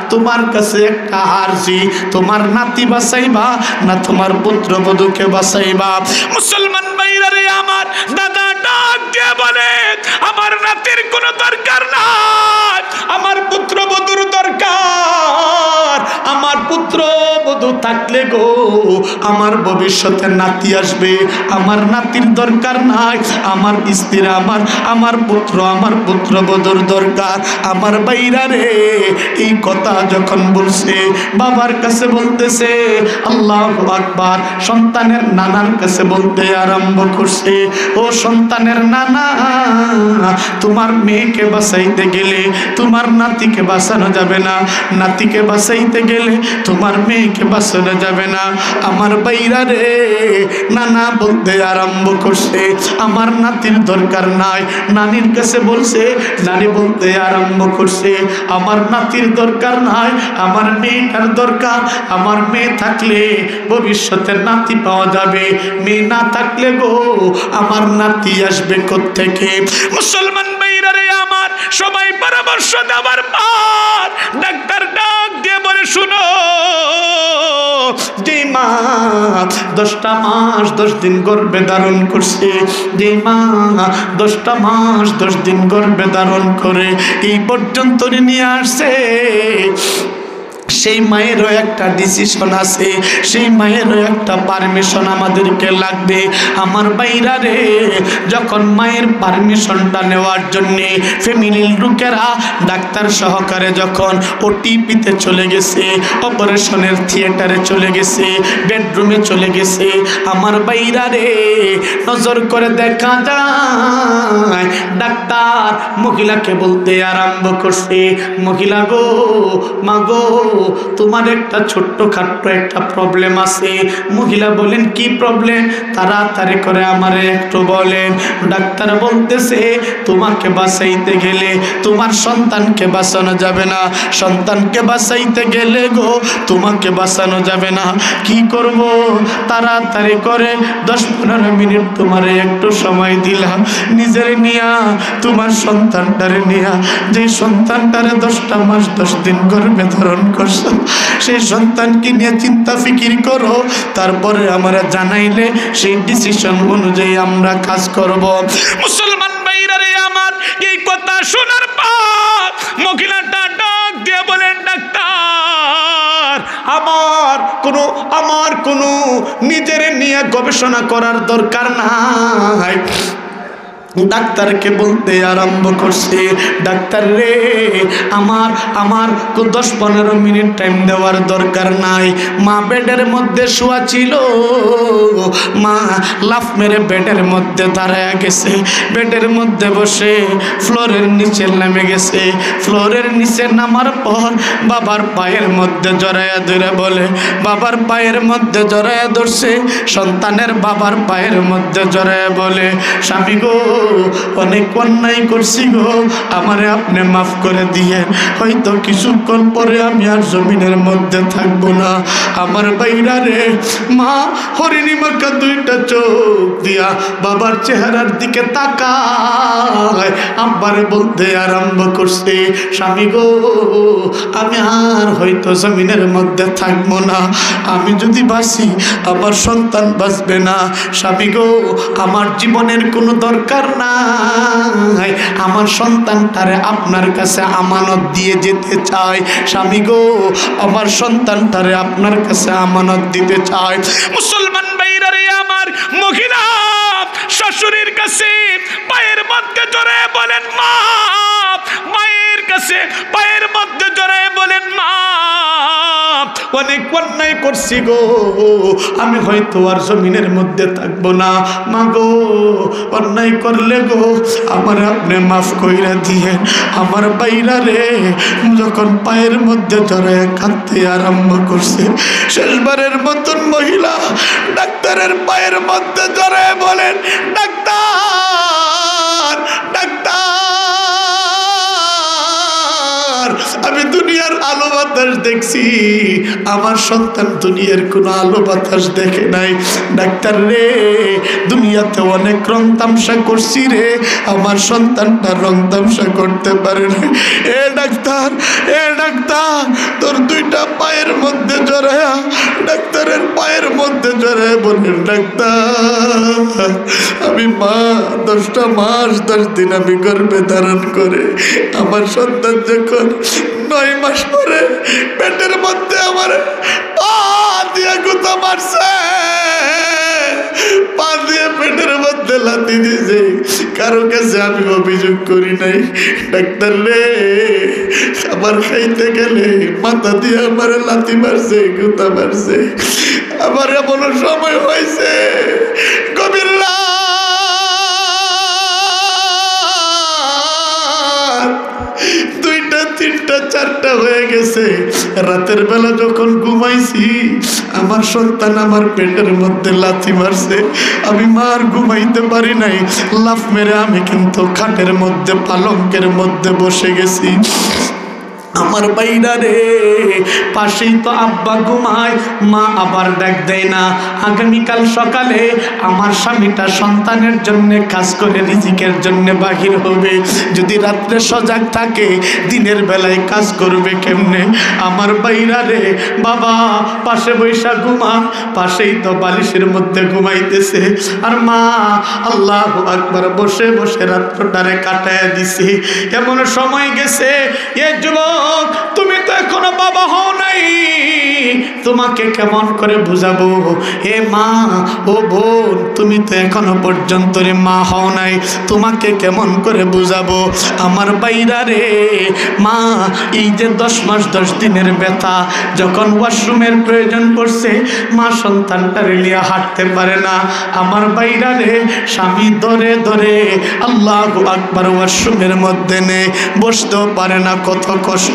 তোমার কাছে একটা আরজি, তোমার নাতি বাঁচাইবা না তোমার পুত্রবধূকে বাঁচাইবা?" মুসলমান ভাইরা রে আমার, দাদা ডাক দিয়ে বলে, "আমার নাতির কোনো দরকার নাই, আমার পুত্রবধূর দরকার। আমার পুত্রবধূ থাকতে গো, আমার ভবিষ্যতে নাতি আসবে, আমার নাতির দরকার নাই, আমার স্ত্রী, আমার, আমার পুত্র, আমার পুত্রবধূর দরকার। আমার ভাইরা রে, এই কথা যখন বলছে, বাবার কাছে বলতেছে, আল্লাহু আকবার, সন্তানের নানার কাছে বলতে আরম্ভ করছে, ও সন্তানের নানা, তোমার মেয়েকে বাঁচাইতে গেলে তোমার নাতিকে বাঁচানো যাবে না, নাতিকে বাঁচাইতে গেলে তোমার মেয়েকে বাঁচানো যাবে না। আমার ভাইরা রে, নানা বলতে আরম্ভ করছে, আমার নাতির দরকার নাই। নানির কাছে বলছে, নানি বলতে আরম্ভ করছে, আমার নাতির দরকার নাই, আমার মেয়েটার দরকার। আমার মেয়ে থাকলে ভবিষ্যতে নাতি পাওয়া যাবে, মেয়ে না থাকলে গো, আমার নাতি আসবে কোত্থেকে? মুসলমান ভাইরা রে আমার, সবাই পরামর্শ দেওয়ার পর ডাক্তার ডাক দিয়ে বলে, শুনো, যে মা দশটা মাস দশ দিন গর্ভে ধারণ করছে, যে মা দশটা মাস দশ দিন গর্ভে ধারণ করে এই পর্যন্ত নিয়ে আসছে, সেই মায়েরও একটা ডিসিশন আছে, সেই মায়েরও একটা পারমিশন আমাদেরকে লাগবে। আমার ভাইরা রে, যখন মায়ের পারমিশনটা নেওয়ার জন্যে ফ্যামিলির লোকেরা ডাক্তার সহকারে যখন ওটিপিতে চলে গেছে, অপারেশনের থিয়েটারে চলে গেছে, বেডরুমে চলে গেছে, আমার ভাইরা রে, নজর করে দেখা যায় ডাক্তার মহিলাকে বলতে আরম্ভ করছে, মহিলা গো, মা গো, তোমার একটা ছোট্টখাট্ট একটা প্রবলেম আছে। মহিলা বলেন, কি প্রবলেম? তাড়াতাড়ি করে আমারে একটু বলেন। ডাক্তার বলতেছে, তোমাকে বাঁচাইতে গেলে তোমার সন্তানকে বাঁচানো যাবে না, সন্তানকে বাঁচাইতে গেলে গো তোমাকে বাঁচানো যাবে না। কি করব? তাড়াতাড়ি করে দশ পনেরো মিনিট তোমারে একটু সময় দিলাম, নিজের নিয়া, তোমার সন্তানটারে নিয়া, যে সন্তানটারে দশটা মাস দশ দিন গর্ভে ধারণ করছো, সেই সন্তানকে নিয়ে চিন্তা ফিকির করো, তারপরে আমরা জানাইলে সেই ডিসিশন অনুযায়ী আমরা কাজ করব। মুসলমান ভাইরা রে আমার, এই কথা শোনার পর মহিলাটা ডাক দিয়ে বলেন, ডাক্তার, আমার কোনো, আমার কোনো নিজের নিয়ে গবেষণা করার দরকার নাই। ডাক্তারকে বলতে আরম্ভ করছে, ডাক্তার রে, আমার, আমার কো-, দশ পনেরো মিনিট টাইম দেওয়ার দরকার নাই। মা বেডের মধ্যে শোয়া ছিল, মা লাফ মেরে বেডের মধ্যে দাঁড়ায় গেছে, বেডের মধ্যে বসে ফ্লোরের নিচে নেমে গেছে। ফ্লোরের নিচে নামার পর বাবার পায়ের মধ্যে জড়াইয়া ধরে বলে, বাবার পায়ের মধ্যে জড়াইয়া ধরছে, সন্তানের বাবার পায়ের মধ্যে জড়াইয়া বলে, স্বামী গো, অনেক অন্যায় করছি গো, আমারে আপনি মাফ করে দিয়েন, হয়তো কিছুক্ষণ পরে আমি আর জমিনের মধ্যে থাকবো না। আমার ভাইরা রে, মা হরিণী মাখা দুইটা চোখ দিয়া বাবার চেহারার দিকে তাকায়, আব্বারে বলতে আরম্ভ করছে, স্বামী গো, আমি আর হয়তো জমিনের মধ্যে থাকবো না, আমি যদি বাঁচি আমার সন্তান বাঁচবে না। স্বামী গো, আমার জীবনের কোনো দরকার নাই, আমার সন্তানটারে আপনার কাছে আমানত দিয়ে যেতে চাই। স্বামী গো, আমার সন্তানটারে আপনার কাছে আমানত দিতে চাই। মুসলমান ভাইরা রে আমার, মহিলা শাশুড়ির কাছে পায়ের মধ্যে জড়ায় বলেন, মা, মায়ের কাছে পায়ের মধ্যে জড়ায় বলেন, মা, অনেক অন্যায় করছি গো, আমি হয়তো আর জমিনের মধ্যে থাকবো না। মা গো, অন্যায় করলে গো, আমার আপনি মাফ কইরা দিয়েন। আমার ভাইরা রে, যখন পায়ের মধ্যে জড়ায় কাঁদতে আরম্ভ করছে, শেষবারের মতন মহিলা ডাক্তারের পায়ের মধ্যে জড়ায় বলেন, ডাক্তার, ডাক্তার, আমি দুনিয়ার আলো বাতাস দেখছি, আমার সন্তান দুনিয়ার কোনো আলো বাতাস দেখে নাই। ডাক্তার রে, দুনিয়াতে অনেক রং তামশা করছি রে, আমার সন্তানটা রং তামশা করতে পারে না। এ ডাক্তার, এ ডাক্তার, তোর দুইটা পায়ের মধ্যে জড়ায়া, ডাক্তারের পায়ের মধ্যে জড়ায়া বলেন, ডাক্তার, আমি মা দশটা মাস দশ দিন আমি গর্ভে ধারণ করে আমার সন্তান যখন নয় মাস পরে পেটের মধ্যে আমার পা দিয়া গুতা মারছে, পা দিয়া পেটের মধ্যে লাথি দিছে। কারো কাছে আমি অভিযোগ করি নাই। ডাক্তার রে, খাবার খাইতে গেলে মাথা দিয়া আমার লাথি মারছে, গুতা মারছে। আবার এমন সময় হয়েছে, গভীর রাত, দুইটা, তিনটা, চারটা হয়ে গেছে। রাতের বেলা যখন ঘুমাইছি, আমার সন্তান আমার পেটের মধ্যে লাথি মারছে। আমি মা আর ঘুমাইতে পারি নাই। লাফ মেরে আমি কিন্তু খাটের মধ্যে, পালঙ্কের মধ্যে বসে গেছি। আমার ভাইরা রে, পাশেই তো আব্বা ঘুমায়, মা আবার ডাক দেয় না। আগামীকাল সকালে আমার স্বামীটা সন্তানের জন্য কাজ করে রিজিকের জন্য বাহির হবে। যদি রাত্রে সজাগ থাকে, দিনের বেলায় কাজ করবে কেমনে? আমার ভাইরা রে, বাবা পাশে বইসা ঘুমা, পাশেই তো বালিশের মধ্যে ঘুমাইতেছে, আর মা আল্লাহু আকবার বসে বসে রাত্রটারে কাটায় দিছে। এমন সময় গেছে, এ যুবক, তুমি তো এখনো বাবা হও নাই, তোমাকে কেমন করে বুঝাবো? এ মা, ও বোন, তুমি তো এখনো পর্যন্ত রে মা হও নাই, তোমাকে কেমন করে বুঝাবো? আমার ভাইরা রে, মা এই যে দশ মাস দশ দিনের ব্যথা, যখন ওয়াশরুমের প্রয়োজন পড়ছে, মা সন্তানটারে নিয়ে হাঁটতে পারে না। আমার ভাইরা রে, স্বামী ধরে ধরে আল্লাহু আকবার ওয়াশরুমের মধ্যে নেয়, বসতেও পারে না, কত কষ্ট।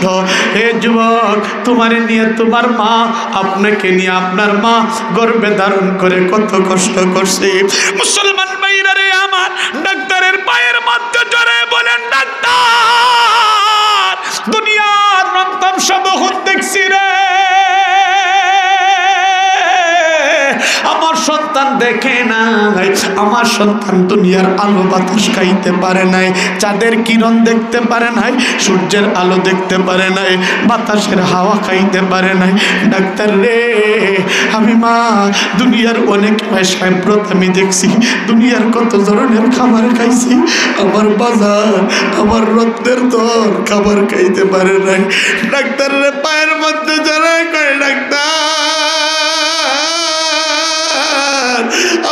হে যুবক, তোমারে নিয়ে তোমার মা, আপনাকে নিয়ে আপনার মা গর্ভে ধারণ করে কত কষ্ট করছে। মুসলমান ভাইরা রে আমার, ডাক্তারের পায়ের মধ্যে জড়ায় বলেন, ডাক্তার, দুনিয়ার রংতামশা বহুত দেখছি রে, আমার সন্তান দেখে নাই, আমার সন্তান দুনিয়ার আলো বাতাস খাইতে পারে নাই, চাঁদের কিরণ দেখতে পারে নাই, সূর্যের আলো দেখতে পারে নাই, বাতাসের হাওয়া খাইতে পারে নাই। ডাক্তার রে, আমি মা দুনিয়ার অনেক সাহেব্রত আমি দেখছি, দুনিয়ার কত ধরনের খাবার খাইছি, আমার বাজান, আমার রত্নের ধন খাবার খাইতে পারে নাই। ডাক্তার রে পায়ের মধ্যে জড়ায় কয়, ডাক্তার,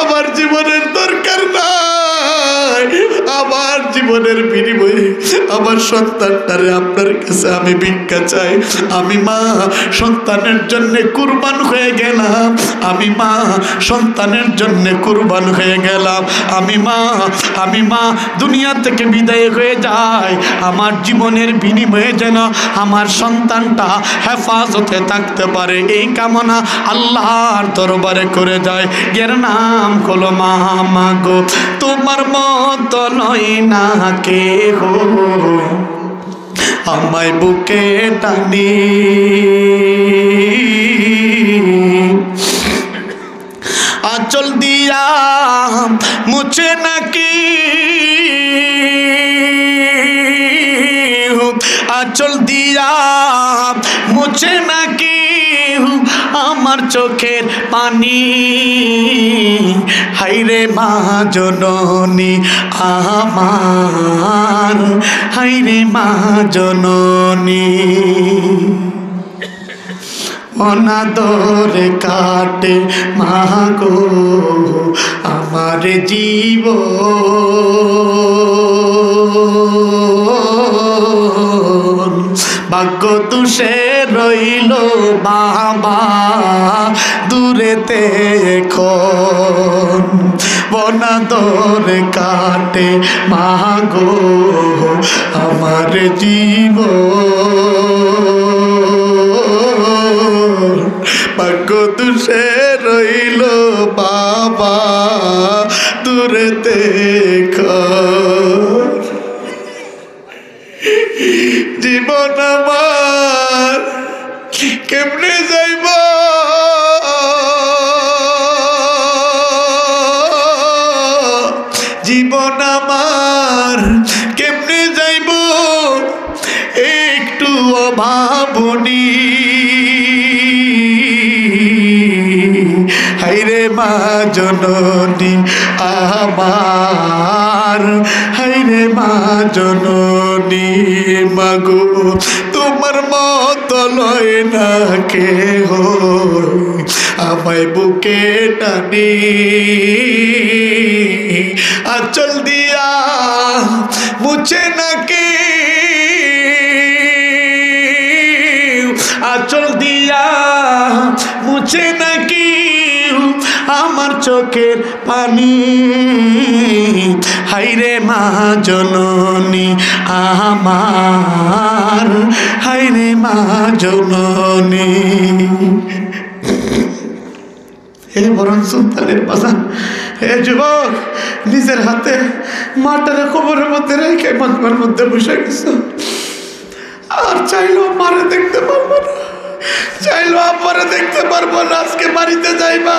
আমার জীবনের দরকার নাই, আমার জীবনের বিনিময়ে আমার সন্তানটারে আপনার কাছে আমি ভিক্ষা চাই। আমি মা সন্তানের জন্য কুরবান হয়ে গেলাম, আমি মা সন্তানের জন্য কুরবান হয়ে গেলাম। আমি মা, আমি মা দুনিয়া থেকে বিদায় হয়ে যাই, আমার জীবনের বিনিময়ে যেন আমার সন্তানটা হেফাজতে থাকতে পারে, এই কামনা আল্লাহর দরবারে করে যায়। এর নাম হলো মা। মা গো, তোমার মতো নয় না কেহ, আমায় বুকে টানি। আঁচল দিয়া মুছে নাকি, আঁচল দিয়া মুছে নাকি আমার চোখের পানি। হায়রে মা জননী আমার, হায়রে মা জননী। অনাদরে কাটে মা গো আমার জীবন, ভাগ্য দোষে রইল বাবা দূরেতে এখন। অনাদরে কাটে মা গো আমার জীবন, ভাগ্য দোষে রইল বাবা দূরেতে এখন। জীবন আমার কেমনে যাইব, জীবন আমার কেমনে যাইব, একটু ভাবনি। হায়রে মা জননী আমার, হায়রে মা জননী। মা গো, তোমার মতো লয় না কেহ, আমায় বুকে টানি। আঁচল দিয়া মুছে না কেউ, আঁচল দিয়া মুছে না কেউ আমার চোখের পানি। হায়রে মা জননী আমার, হায়রে মা জননী। হে বরন সুলতানের বাজান, হে যুবক, নিজের হাতে মাটারে কবরের মধ্যে রেখে মজমার মধ্যে বসে গেছো। আর চাইলেও মারে দেখতে পারবো না, চাইলেও আব্বারে দেখতে পারবো না। আজকে বাড়িতে যাইবা,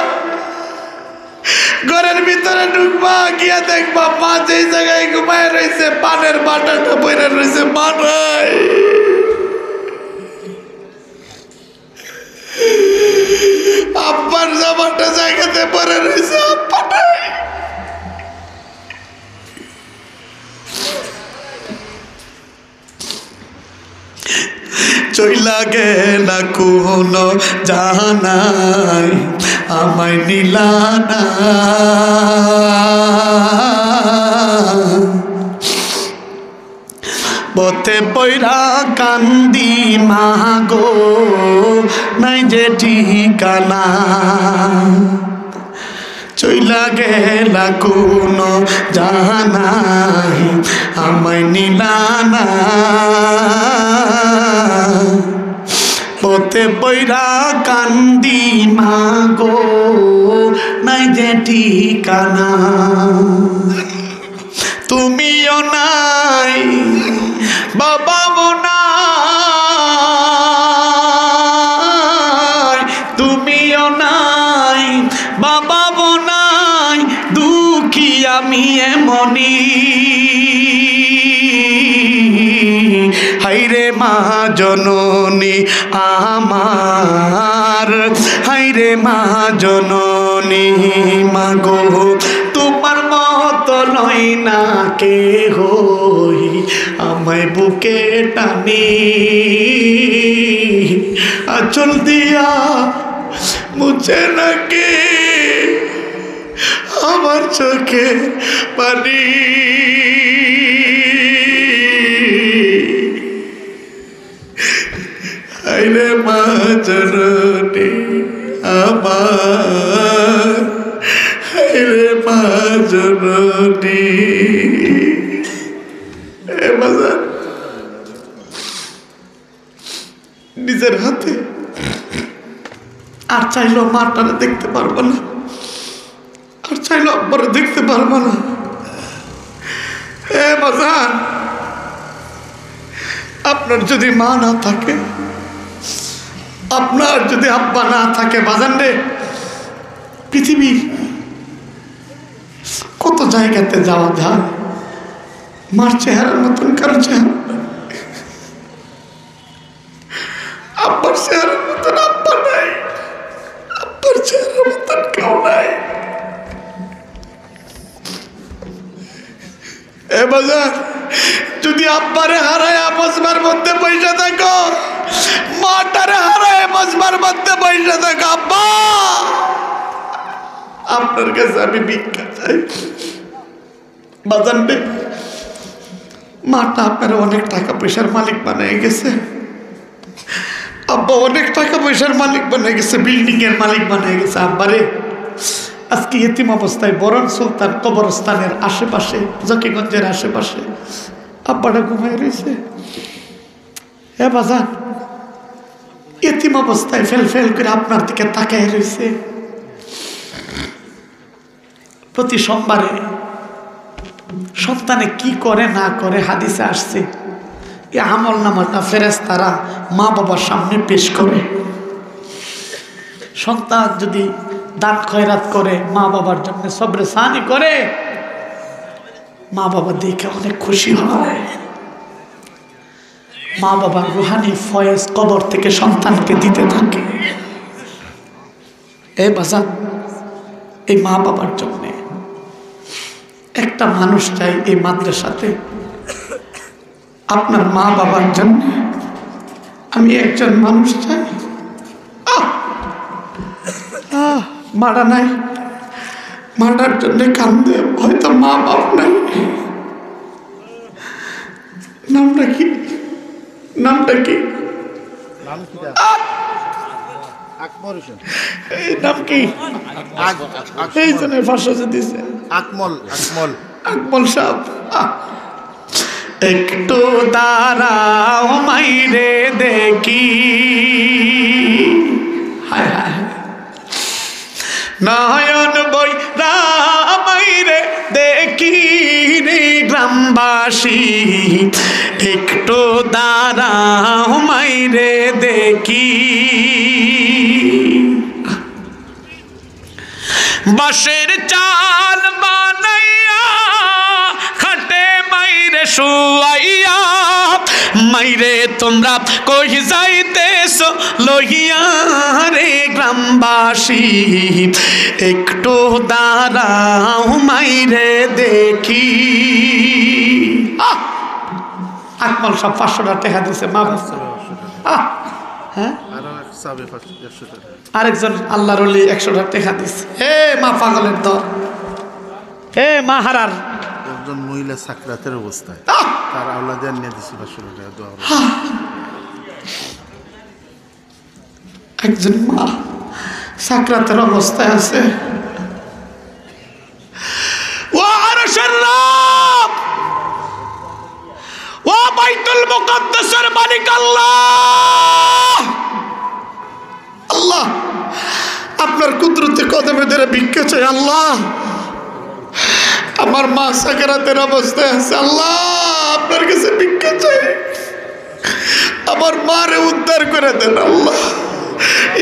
ঘরের ভিতরে ঢুকবা, গিয়া দেখবা মা যেই জায়গায় ঘুমায় রইছে, পানের বাটাটা পড়ে রইছে, মা নাই। আব্বার জামাটা জায়গাতে পড়ে রইছে, আব্বা নাই। চইলা গেলা কোন জাহানায়, আমায় নিলা না। পথে পইড়া কান্দি মাগো, নাই যে ঠিকানা। চইলা গেলা কোন জাহানায়, আমায় নিলা না। পথে পইড়া কান্দি মাগো, নাই যে ঠিকানা। তুমিও নাই, বাবাও নাই, তুমিও নাই, বাবাও নাই, দুঃখী আমি এমনই। হায়রে মা জননী আমার, হায়রে মা জননী, মাগো, তোমার মতো লয় না কেহই আমায় বুকে টানি। আঁচল দিয়া মুছে না কেউ আমার চোখের পানি। হায়রে মা জননী আমার, হায়রে মা জননী। এ বাজান, নিজের হাতে আর চাইলেও মাটারে দেখতে পারবো না। আর চাইলেও আব্বারে দেখতে পারবো না। এ বাজান, আপনার যদি মা না থাকে, আপনার যদি আব্বা না থাকে, বাজান রে, পৃথিবীর কত জায়গাতে যাওয়া যায়, মার চেহারার মতন কারো চেহারা নাই। আব্বার চেহারার মতন আব্বা নাই, আব্বার চেহারার মতন কেউ নাই। এ বাজান, যদি আব্বারে হারায় মজমার মধ্যে বইসা থাকো, মাটারে হারায় মজমার মধ্যে বইসা থাকো, আব্বা, আপনার কাছে আমি ভিক্ষা চাই। বাজান রে, মাটা আপনারে অনেক টাকা পয়সার মালিক বানাই গেছে, আব্বা অনেক টাকা পয়সার মালিক বানাই গেছে, বিল্ডিং এর মালিক বানাই গেছে। আব্বারে আজকে এতিম অবস্থায় বরন সুলতান কবরস্থানের আশেপাশে, জকিগঞ্জের আশেপাশে আব্বাটা ঘুমায় রইছে। এ বাজান, এতিম অবস্থায় ফেল ফেল করে আপনার দিকে তাকায় রইছে। প্রতি সোমবারে সন্তানে কি করে না করে হাদিসে আসছে, এই আমল নামাটা ফেরেশতারা মা বাবার সামনে পেশ করে। সন্তান যদি দান খয়রাত করে, মা বাবার জন্য সবরে সানি করে, মা বাবা দেখে অনেক খুশি হয়। মা বাবার রুহানি ফয়েজ কবর থেকে সন্তানকে দিতে থাকে। এ বাজান, এই মা বাবার জন্য একটা মানুষ চাই এই মাদ্রাসাতে, আপনার মা বাবার জন্য। আমি একজন মানুষ চাই। আহ! আহ! মারা নাই, মারার জন্য কান্দে, হয়তো মা বাপ নাই। নামটা কি? নামটা কি? নাম কি তার? আহ! আকবর হোসেন। এই নাম কি? আক-, আক-, এই জন্য পাঁচশো যে দিছে। আকমল, আকমল। আকমল সাহেব, আহ! একটু দাঁড়াও মাইরে দেখি। হায় হায়। নয়ন বইরা মাইরে দেখি রে গ্রামবাসী, একটু দাঁড়াও মাইরে দেখি। বাঁশের চাল বানাইয়া খাটে মাইরে শুয়াইয়া, মাইরে তোমরা কই যাইতেছ লইয়া রে গ্রামবাসী, একটু দাঁড়াও মাইরে দেখি। আহ! আকমল সাহেব পাঁচশোটা টেকা দিছে, মা বাপ। আহ! হ্যাঁ? আরো এক সাবে পাঁচশো, একশো টাকা। আরেকজন আল্লাহর ওলি একশোটা টেকা দিছে। এ মা পাগলের দল, এ মা হারার। একজন মহিলা সাকরাতের অবস্থায়, আহ! তার আওলাদে আনিয়া দিছে পাঁচশো টাকা দোয়া করো। একজন মা সাকরাতের অবস্থায় আছে। ও আরশের রব, ও বাইতুল মুকাদ্দাসের মালিক আল্লাহ, আল্লাহ, আপনার কুদরতি কদমে ধরে ভিক্ষা চাই আল্লাহ। আমার মা সাকরাতের অবস্থায় আছে আল্লাহ, আপনার কাছে ভিক্ষা চাই। আমার মারে উদ্ধার করে দেন আল্লাহ,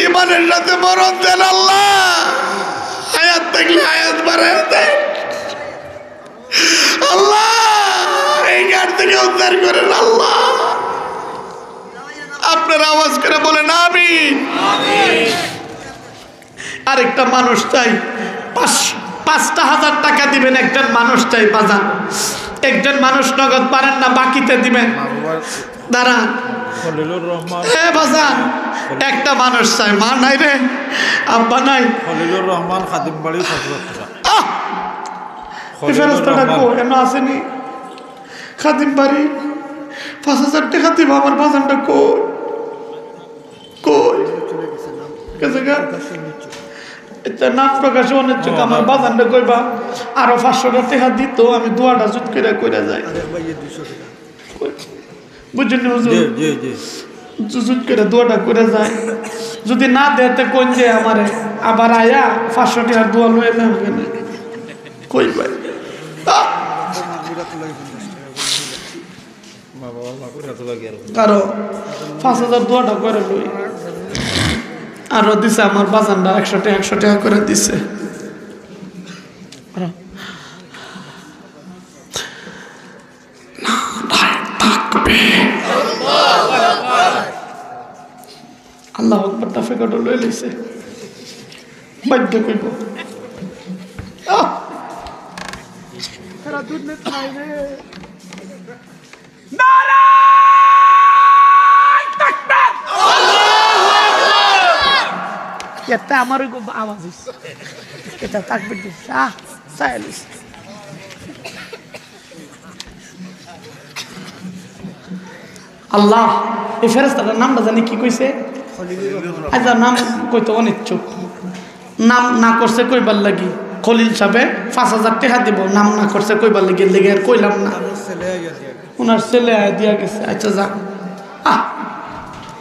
ইমানের সাথে মরণ দেন আল্লাহ, হায়াত থাকলে হায়াত বাড়ায় দেন আল্লাহ, এই ঘাট থেকে উদ্ধার করেন আল্লাহ। আপনারা আওয়াজ করে বলেন আমিন। আরেকটা মানুষ চাই, পাঁচ, পাঁচটা হাজার টাকা দিবেন, একজন মানুষ চাই বাজান। একজন মানুষ নগদ পারেন না, বাকিতে দিবেন। দাঁড়া। খলিলুর রহমান। এ বাজান, একটা মানুষ চাই, মা নাই রে, আব্বা নাই। খলিলুর রহমান খাদিম বাড়ি পাঁচ হাজার টাকা। আহ! এই খলিলুর ফেরেস্তাটা রহমান। কো, এমন আসেনি? খাদিম বাড়ি, পাঁচ হাজার টাকা দিবা, আমার বাজানটা কই? কই? গেছে গা? এটা নাম প্রকাশে অনিচ্ছুক, আমার বাজানটা কইবা, আরো পাঁচশো টাকা দিত, আমি দোয়াটা জুত করে করে যাই। বুঝছেন নি হুজুর? জি, জি, জি। জু-, জুত করে দোয়াটা করে যাই। যদি না দেয়, তে কোন যে আমারে আবার আয়া পাঁচশো টাকার দোয়া লয়ে যাবে কেন? কই ভাই? আহ! কারো পাঁচ হাজার দোয়াটা করে লই। আরো দিছে আমার বাজানটা একশো টাকা, একশো টাকা করে দিছে। আরো। নারায়ে তাকবীর। আল্লাহু আকবার, তাফে কত লই লইছে। বাধ্য কইব। আহ! তারা দুধ নিতে নাই রে। নারায়ে তাকবীর। এটা আমার ওই আওয়াজ হইছে। এটা তাকবীর দিছে। আহ, সাইলেন্স। আল্লাহ, এই ফেরেস্তাটার নামটা জানি কি কইছে? আচ্ছা, নাম কইতে অনিচ্ছুক। নাম না করছে কইবার লাগি। খলিল সাহেবে পাঁচ হাজার টাকা দিব, নাম না করছে কইবার লাগি, এর লাগি আর কইলাম না। ওনার ছেলে আয়া দিয়া গেছে। আচ্ছা, যা। আহ,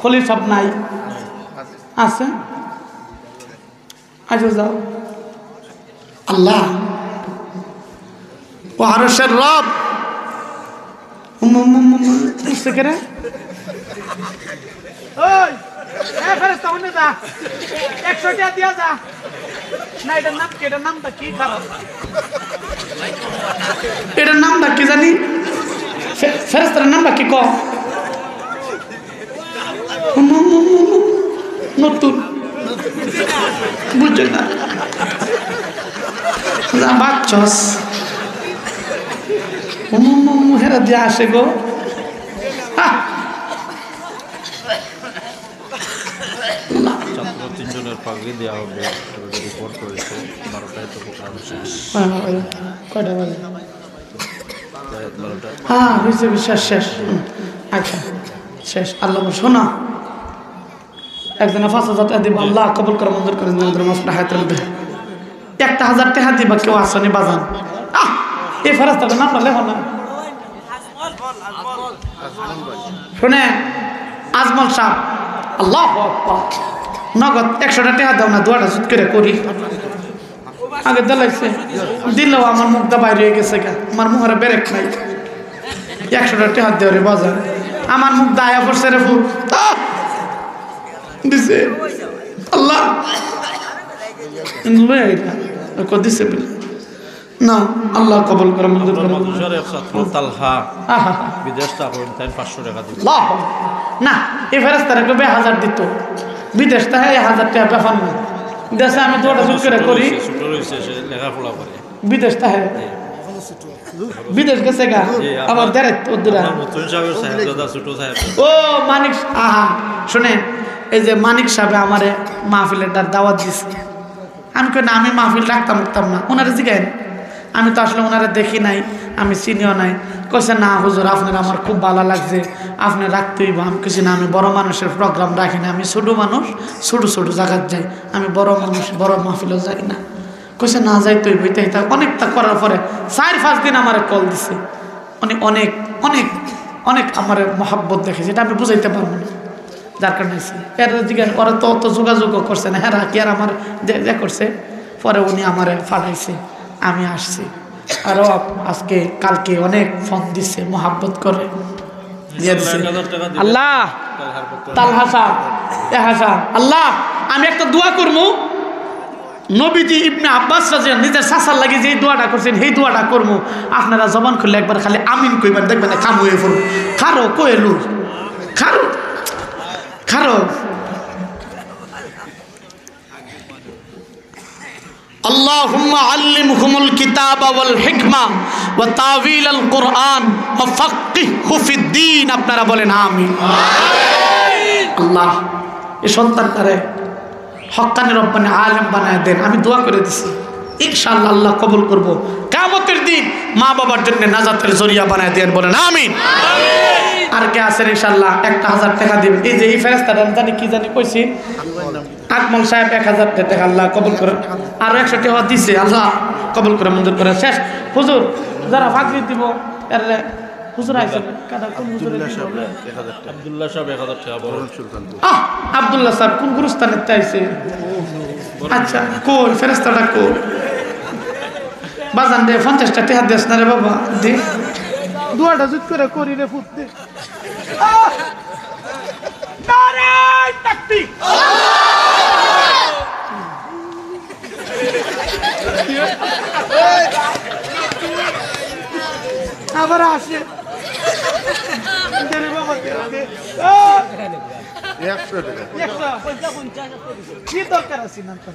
খলিল সাহেব নাই? আছে? আচ্ছা, যাও। আল্লাহ, ও আরশের রব। উম, উম, উম, উম, উম, বুঝছে কেরে? ওই, এ ফেরেস্তা, উনি যা। একশো টাকা দিয়া যা। না, এটার নাম কি? এটার নামটা কি? খারাপ। এটার নামটা কি জানি? ফে-, ফেরেস্তার নামটা কি ক? নতুন। বুঝছে না? যা বাচ্চস। মুহেরা দিয়ে আসে গো। আহ! পাগড়ি দেওয়া হবে, রিপোর্ট করেছে। বারোটায় তো প্রোগ্রাম শেষ। হ্যাঁ, ওই কয়টা বাজে? প্রায় বারোটা। হ্যাঁ, হয়েছে, শেষ, শেষ। হুম, আচ্ছা, শেষ। আল্লাহ বল, শোনো, একজনে পাঁচ হাজার টেকা দিবা, আল্লাহ কবুল করে, মঞ্জুর করে, মঞ্জুর করে, মাফ করে, হায়াতের মধ্যে। একটা হাজার টেকা দিবা, কেউ আসনি বাজান। আহ, এই ফেরেস্তাটা নাম না লেখো না। শুনে, আজমল সাহেব, আল্লাহু আকবার। নগদ একশোটা টেকা দাও না, দোয়াটা জুত করে করি। আগে দিলাইছে, দিলেও আমার মুখটা বাইরে হয়ে গেছে গা, আমার মুখের ব্রেক নাই। একশোটা টেকা দেওয়া রে বাজান, আমার মুখ দায়া পড়ছে রে ফুল। আহ! দিছে আল্লাহ। লই আইলা, কো দিছে বলে। না, আল্লাহ কবুল করে, মঞ্জুর করে। মাদ্রাসার এক ছাত্র তালহা আহা। বিদেশ থাকইন, তাইন পাঁচশো টেকা দিবা। আল্লাহ। না, এই ফেরেস্তারা কেউ এক হাজার দিত, বিদেশ থাকি এক হাজার টেকা ব্যাপার না। দেশে আমি দোয়াটা জুত করে করি। ছোট রয়েছে, সে লেখাপড়া করে। বিদেশ থাকি। বিদেশ গেছে গা, জি, আবার আপনার, দেড় ওর দূরে। আপনার মতন সাহেবের সাহেবজাদা, ছোট সাহেব। ও মানিক, আহা, শুনে, এই যে মানিক সাহেবে আমারে মাহফিলের দাওয়াত দিছে। আমি কই, "না, আমি মাহফিল রাখতাম, রাখতাম না।" ওনারে জিগাইন, আমি তো আসলে ওনারে দেখি নাই, আমি চিনিও নাই। কইছে, "না হুজুর, আপনার আমার খুব ভালো লাগছে, আপনি রাখতে হইব।" আমি কইছি, "না, আমি বড় মানুষের প্রোগ্রাম রাখি না, আমি ছোট মানুষ, ছোট ছোট জায়গাত যাই, আমি বড় মানুষ, বড় মাহফিলও যাই না।" কইছে, "না, যাইতে হইব।" এটা এটা অনেকটা করার পরে চার পাঁচ দিন আমারে কল দিছে, উনি অনেক, অনেক, অনেক আমারে মহব্বত দেখে, যেটা আমি বুঝাইতে পারবো না। যার কারণে আইছি। এরা জিজ্ঞাসা, ওরা তো অত যোগাযোগও করছে না, হ্যাঁ, কি আর আমার যে, যে করছে, পরে উনি আমারে পাঠাইছে, আমি আসছি। আরো আজকে, কালকে অনেক ফোন দিছে, মহব্বত করে দিয়ে দিছে। এক হাজার টাকা দিবে। আল্লাহ, তালহা সাহেব, এ হাসা, আল্লাহ, আমি একটা দোয়া করমু, নবীজি ইবনে আব্বাস রাদিয়াল্লাহু নিজের চাচার লাগি যেই দোয়াটা করছেন, সেই দোয়াটা করমু। আপনারা জবান খুললে একবার খালি আমিন কইবেন, দেখবেন কাম হয়ে পড়ব। কারো কোয়েলু, কারো, কারো। আল্লাহুম্মা আল্লিমহুমুল কিতাবা ওয়াল হিকমা ওয়া তাওয়িলাল কুরআন ওয়া ফাক্কিহহু ফিদ্দীন। আপনারা বলেন আমিন। আল্লাহ, এই সন্তানটারে হক্কানি রব্বানি আলেম বানায় দেন, আমি দোয়া করে দিছি, ইনশাআল্লাহ আল্লাহ কবুল করব। কিয়ামতের দিন মা বাবার জন্য নাজাতের জরিয়া বানায় দেন, বলেন আমিন। আর কে আছেন ইনশাআল্লাহ একটা হাজার টাকা দিবেন? এই যে এই ফেরেস্তাটা জানি কি জানি কইছি, আকমল সাহেব এক হাজার টাকা আল্লাহ কবুল করে, আরো একশো টাকা দিছে, আল্লাহ কবুল করে, মঞ্জুর করে। শেষ। হুজুর, যারা ফাঁকি দিব, এর হুজুর আইছেন, কাটা কোন হুজুরে আব্দুল্লাহ দিব? সাহেব এক হাজার টাকা। আব্দুল্লাহ সাহেব এক হাজার টাকা বড়। বরুণ সুলতানপুর। আহ, আব্দুল্লাহ সাহেব কোন গুরুস্থানে আইছে? আচ্ছা, কই ফেরেস্তাটা কই? বাজান দে, পঞ্চাশটা টাকা দেস না রে বাবা, দে। দোয়াটা জুত করে করি রে ফুত দে। আহ! নারায়ে তাকবীর! আবার আসে। দে রে বাবা, দে, দে। আহ! একশো টাকা। একশো। কি দরকার আছে না তোর?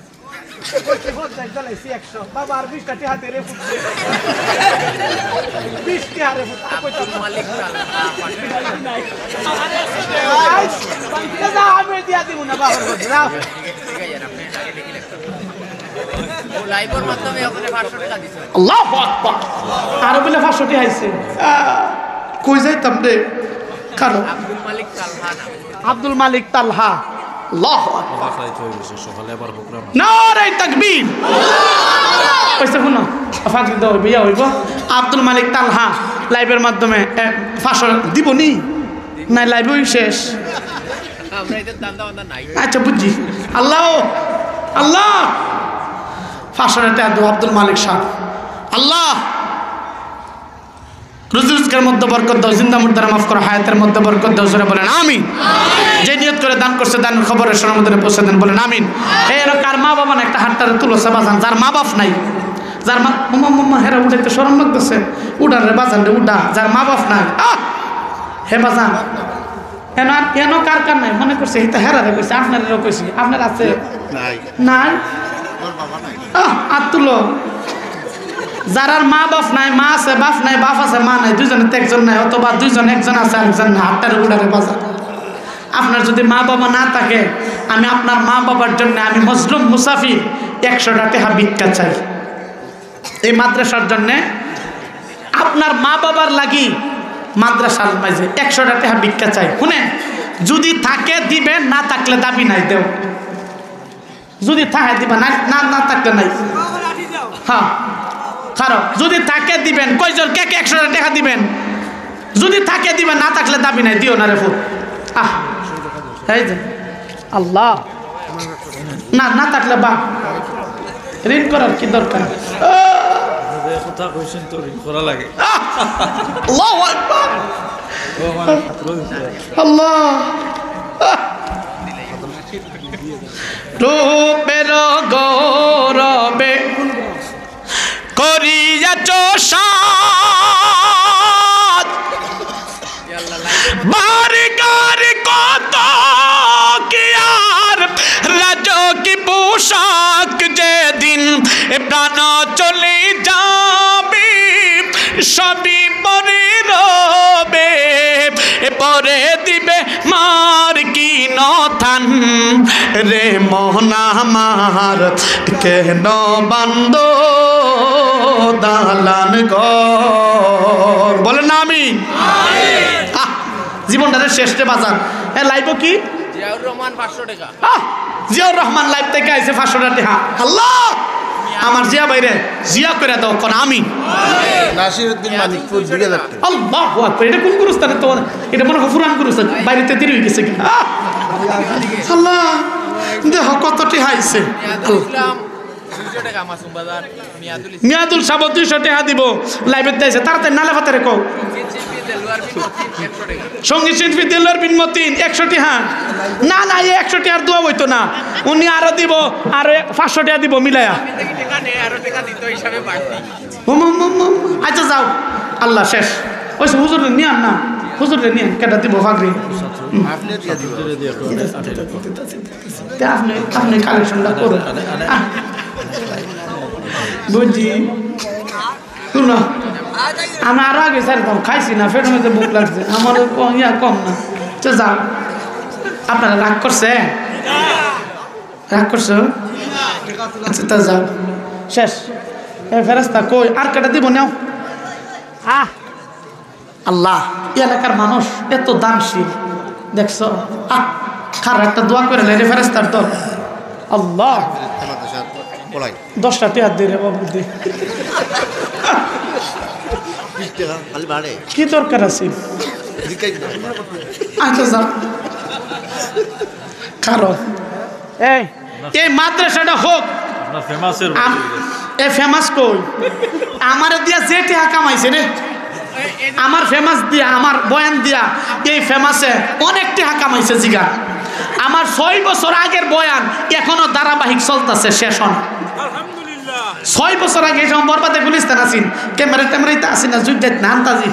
কইছি, পঞ্চাশ জ্বালাইছি একশো। বাবা, আর বিশটা টেহা দে রে ফুত। বিশ টেহা রে ফুত। আর কইতাম না। মালিক তালহা। আই, যা, আমি দিয়া দিব না, বাবার ঘরে, যা। ও লাইভের মাধ্যমে ওখানে পাঁচশো টাকা দিছে। আল্লাহু আকবার। আরো বলে পাঁচশো টেহা আইছে। আহ, কই যাইতাম রে? কারণ আব্দুল মালিক তালহা না। আব্দুল মালিক তালহা। আল্লাহু আকবার। নারায়ে তাকবীর। ওই যে হুনো, ফাঁকি দেওয়া হইব, ইয়া হইব। আব্দুল মালিক তালহা লাইভের মাধ্যমে, এ, পাঁচশো দিব নি? নাই, লাইভই শেষ। আমরা এদের ধান্দা বান্দা নাই। আচ্ছা, বুঝছি। আল্লাহ, আল্লাহ, পাঁচশো টাকা দেবো আব্দুল মালিক সাহেব। আল্লাহ, রুজি রোজগারের মধ্যে বরকত দাও, জিন্দা মুর্দারে মাফ করো, হায়াতের মধ্যে বরকত দাও, জোরে বলেন আমিন। যে নিয়ত করে দান করছে, দান কবরে সনমুদ্রে পৌঁছে দেন, বলেন আমিন। হে এরা কার মা বাবা না, একটা হাতটারে তুলো সে বাজান, যার মা বাপ নাই, যার মা, মামা, মামা, হেরা উঠাইতে শরম লাগতেছে, উঠান রে বাজান রে, উঠা, যার মা বাপ নাই, আহ, হে বাজান, এন আর, এন কার কার নাই, মনে করছে, এটা হেরারে কইছে, আপনারেও কইছি, আপনার আছে? নাই। নাই? আমার বাবা নাই। আহ, আর তুলো। যারার মা বাপ নাই, মা আছে, বাপ নাই, বাপ আছে, মা নাই, দুইজনের তো একজন নাই, অথবা দুইজন, একজন আছে, আরেকজন নাই, হাতটারে উঠান রে বাজান। আপনার যদি মা বাবা না থাকে, আমি আপনার মা বাবার জন্য, আমি মজলুম মুসাফির, একশোটা টেকা ভিক্ষা চাই। এই মাদ্রাসার জন্য আপনার মা বাবার লাগি মাদ্রাসার মাঝে একশোটা টেকা ভিক্ষা চাই। শুনেন, যদি থাকে দিবেন, না থাকলে দাবি নাই, দেও। যদি থাকে দিবা, না, না, না থাকলে নাই। হ্যাঁ, কারণ যদি থাকে দিবেন, কয়জন কে কে একশোটা টেকা দিবেন? যদি থাকে দিবেন, না থাকলে দাবি নাই, দিও না রে ফুত। আহ, এই যে আল্লাহ, না, না থাকলে বা ঋণ করার কি দরকার? আহ, কথা কইছেন তো ঋণ করা লাগে। আহ, আল্লাহু আকবার। আল্লাহ। আহ। রূপের গৌরবে করিয়াছ সাজ, বারগার কত কি আর রাজকী পোশাক, যেদিন প্রাণ চলে যাবে সবই পরে রবে, পরে দিবে মার কি নথান রে মন আমার, কেন বান্দ দালান ঘর। বলেন না আমি। আহ, জীবনটারে শেষ রে বাজান। এ, লাইবো কি? জিয়াউর রহমান পাঁচশো টাকা। আহ, জিয়াউর রহমান লাইভ থেকে আইছে পাঁচশো টাকা। আল্লাহ, আমার জিয়া ভাইরে জিয়া করে দাও, কোন আমি। নাসিরউদ্দিন মানিকপুর দুই হাজার টাকা। আল্লাহু আকবার, এটা কোন গুরুস্থানে তো? এটা মনে হয় পুরান গুরুস্থান, বাইরে তেতির হয়ে গেছে কি? আহ, আল্লাহ, দেখো কতটি হাইছে। ইসলাম দুইশো টাকা, মাসুম বাজার, মিয়াদুল ইসলাম। মিয়াদুল সাহেব দুইশো টাকা দিব, লাইভে দিয়েছে, তাড়াতাড়ি নালে ফাতারে কও। সঙ্গীত শিল্পী দেলোয়ার বিন মতিন, একশো টাকা। না, না, এই একশো টাকার দোয়া হইতো না, উনি আরো দিব, আরো এক-, পাঁচশো টাকা দিব মিলাইয়া। ও মা, মা, মা, মা। আচ্ছা, যাও, আল্লাহ শেষ। ওই সে হুজুরে নিয়ান না, হুজুরে নিয়ান, কেটা দিব ফাগরি? হুম। তে আপনি, আপনি কালেকশনটা করুন। আহ, বুঝি। শুনো, আমি আরো আগে ছাড়তাম, খাইছি না, পেটের মধ্যে ভুক লাগছে, আমার কম, ইয়া কম না। তো যাও, আপনারা রাগ করছে? রাগ করছো? আচ্ছা, তা যাও, শেষ। এ ফেরেস্তা কই? আর কেটা দিব, নেও। আহ, আল্লাহ, এই এলাকার মানুষ এত দানশীল, দেখছো? আহ, খারা একটা দোয়া করে লেরে ফেরেস্তার দল। আল্লাহ, দশটা টেহাত দে রে বাবু, দে। কি দরকার আছে? আচ্ছা, যাও। কারণ এই, এই মাদ্রাসাটা হোক। আপনার ফেমাসের আম-, এ ফেমাস কই? আমারে দিয়া যে টেহা কামাইছে রে, আমার ফেমাস দিয়া, আমার বয়ান দিয়া, এই ফেমাসে অনেক টেহা কামাইছে জিগা। আমার ছয় বছর আগের বয়ান এখনো ধারাবাহিক চলতেছে, শেষ হয় না। ছয় বছর আগে এই সময় বরবাদে গুলিস্তান আছিন, ক্যামেরা ট্যামেরা ইতা আছিন না, জুট যাইত না, আন্তাজি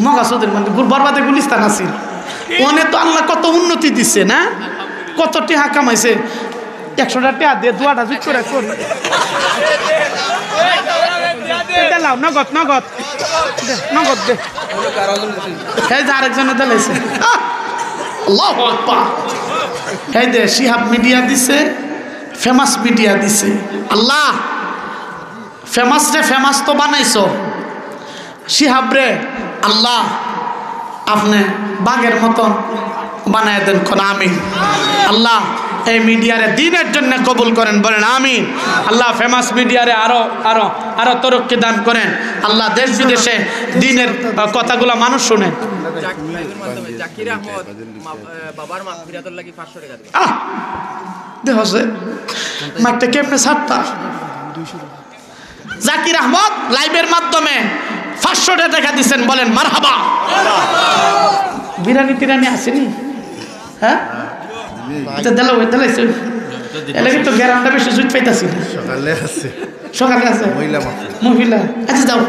মগা চৌধুরী মানে গুর বরবাদে গুলিস্তান আছিন। অনে তো আল্লাহ কত উন্নতি দিছে না, কত টেহা কামাইছে। একশোটা টেহা দে, দুয়াটা জুট করে করি। এটা লাও, নগদ, নগদ। দে, নগদ দে। এই যে আরেকজনে দিলাইছে। আহ! আল্লাহু আকবার। এই দে, শিহাব মিডিয়া দিছে, ফেমাস মিডিয়া দিছে। আল্লাহ, ফেমাস রে ফেমাস তো বানাইছো, শিহাব রে, আল্লাহ, আপনি বাঘের মতন বানায় দেন, কোন আমিন। আল্লাহ, এই মিডিয়ারে দিনের জন্য কবুল করেন, বলেন আমিন। আল্লাহ, ফেমাস মিডিয়ারে আরো, আরো, আরো তরক্কি দান করেন। আল্লাহ, দেশ বিদেশে দিনের, আহ, কথাগুলা মানুষ শুনে। জাক-, live-এর মাধ্যমে জাকির আহমদ মা-, আহ, বাবার মাগফিরাতর লাগি পাঁচশো টাকা দিবা। আহ! দেখো সে, মাঠটা কেমনে সাতটা? জাকির আহমদ live-এর মাধ্যমে পাঁচশো টাকা দিছেন, বলেন মারহাবা। বিরিয়ানি টিরানি আসেনি? হ্যাঁ? আচ্ছা, দিলাও, দিলাইছে। এর লাগি তো গ্যারান্টা বেশি জুট পাইতাছি না। সকালে আছে। সকালে আছে? মহিলা মাত্র। মহিলা। আচ্ছা, যাও।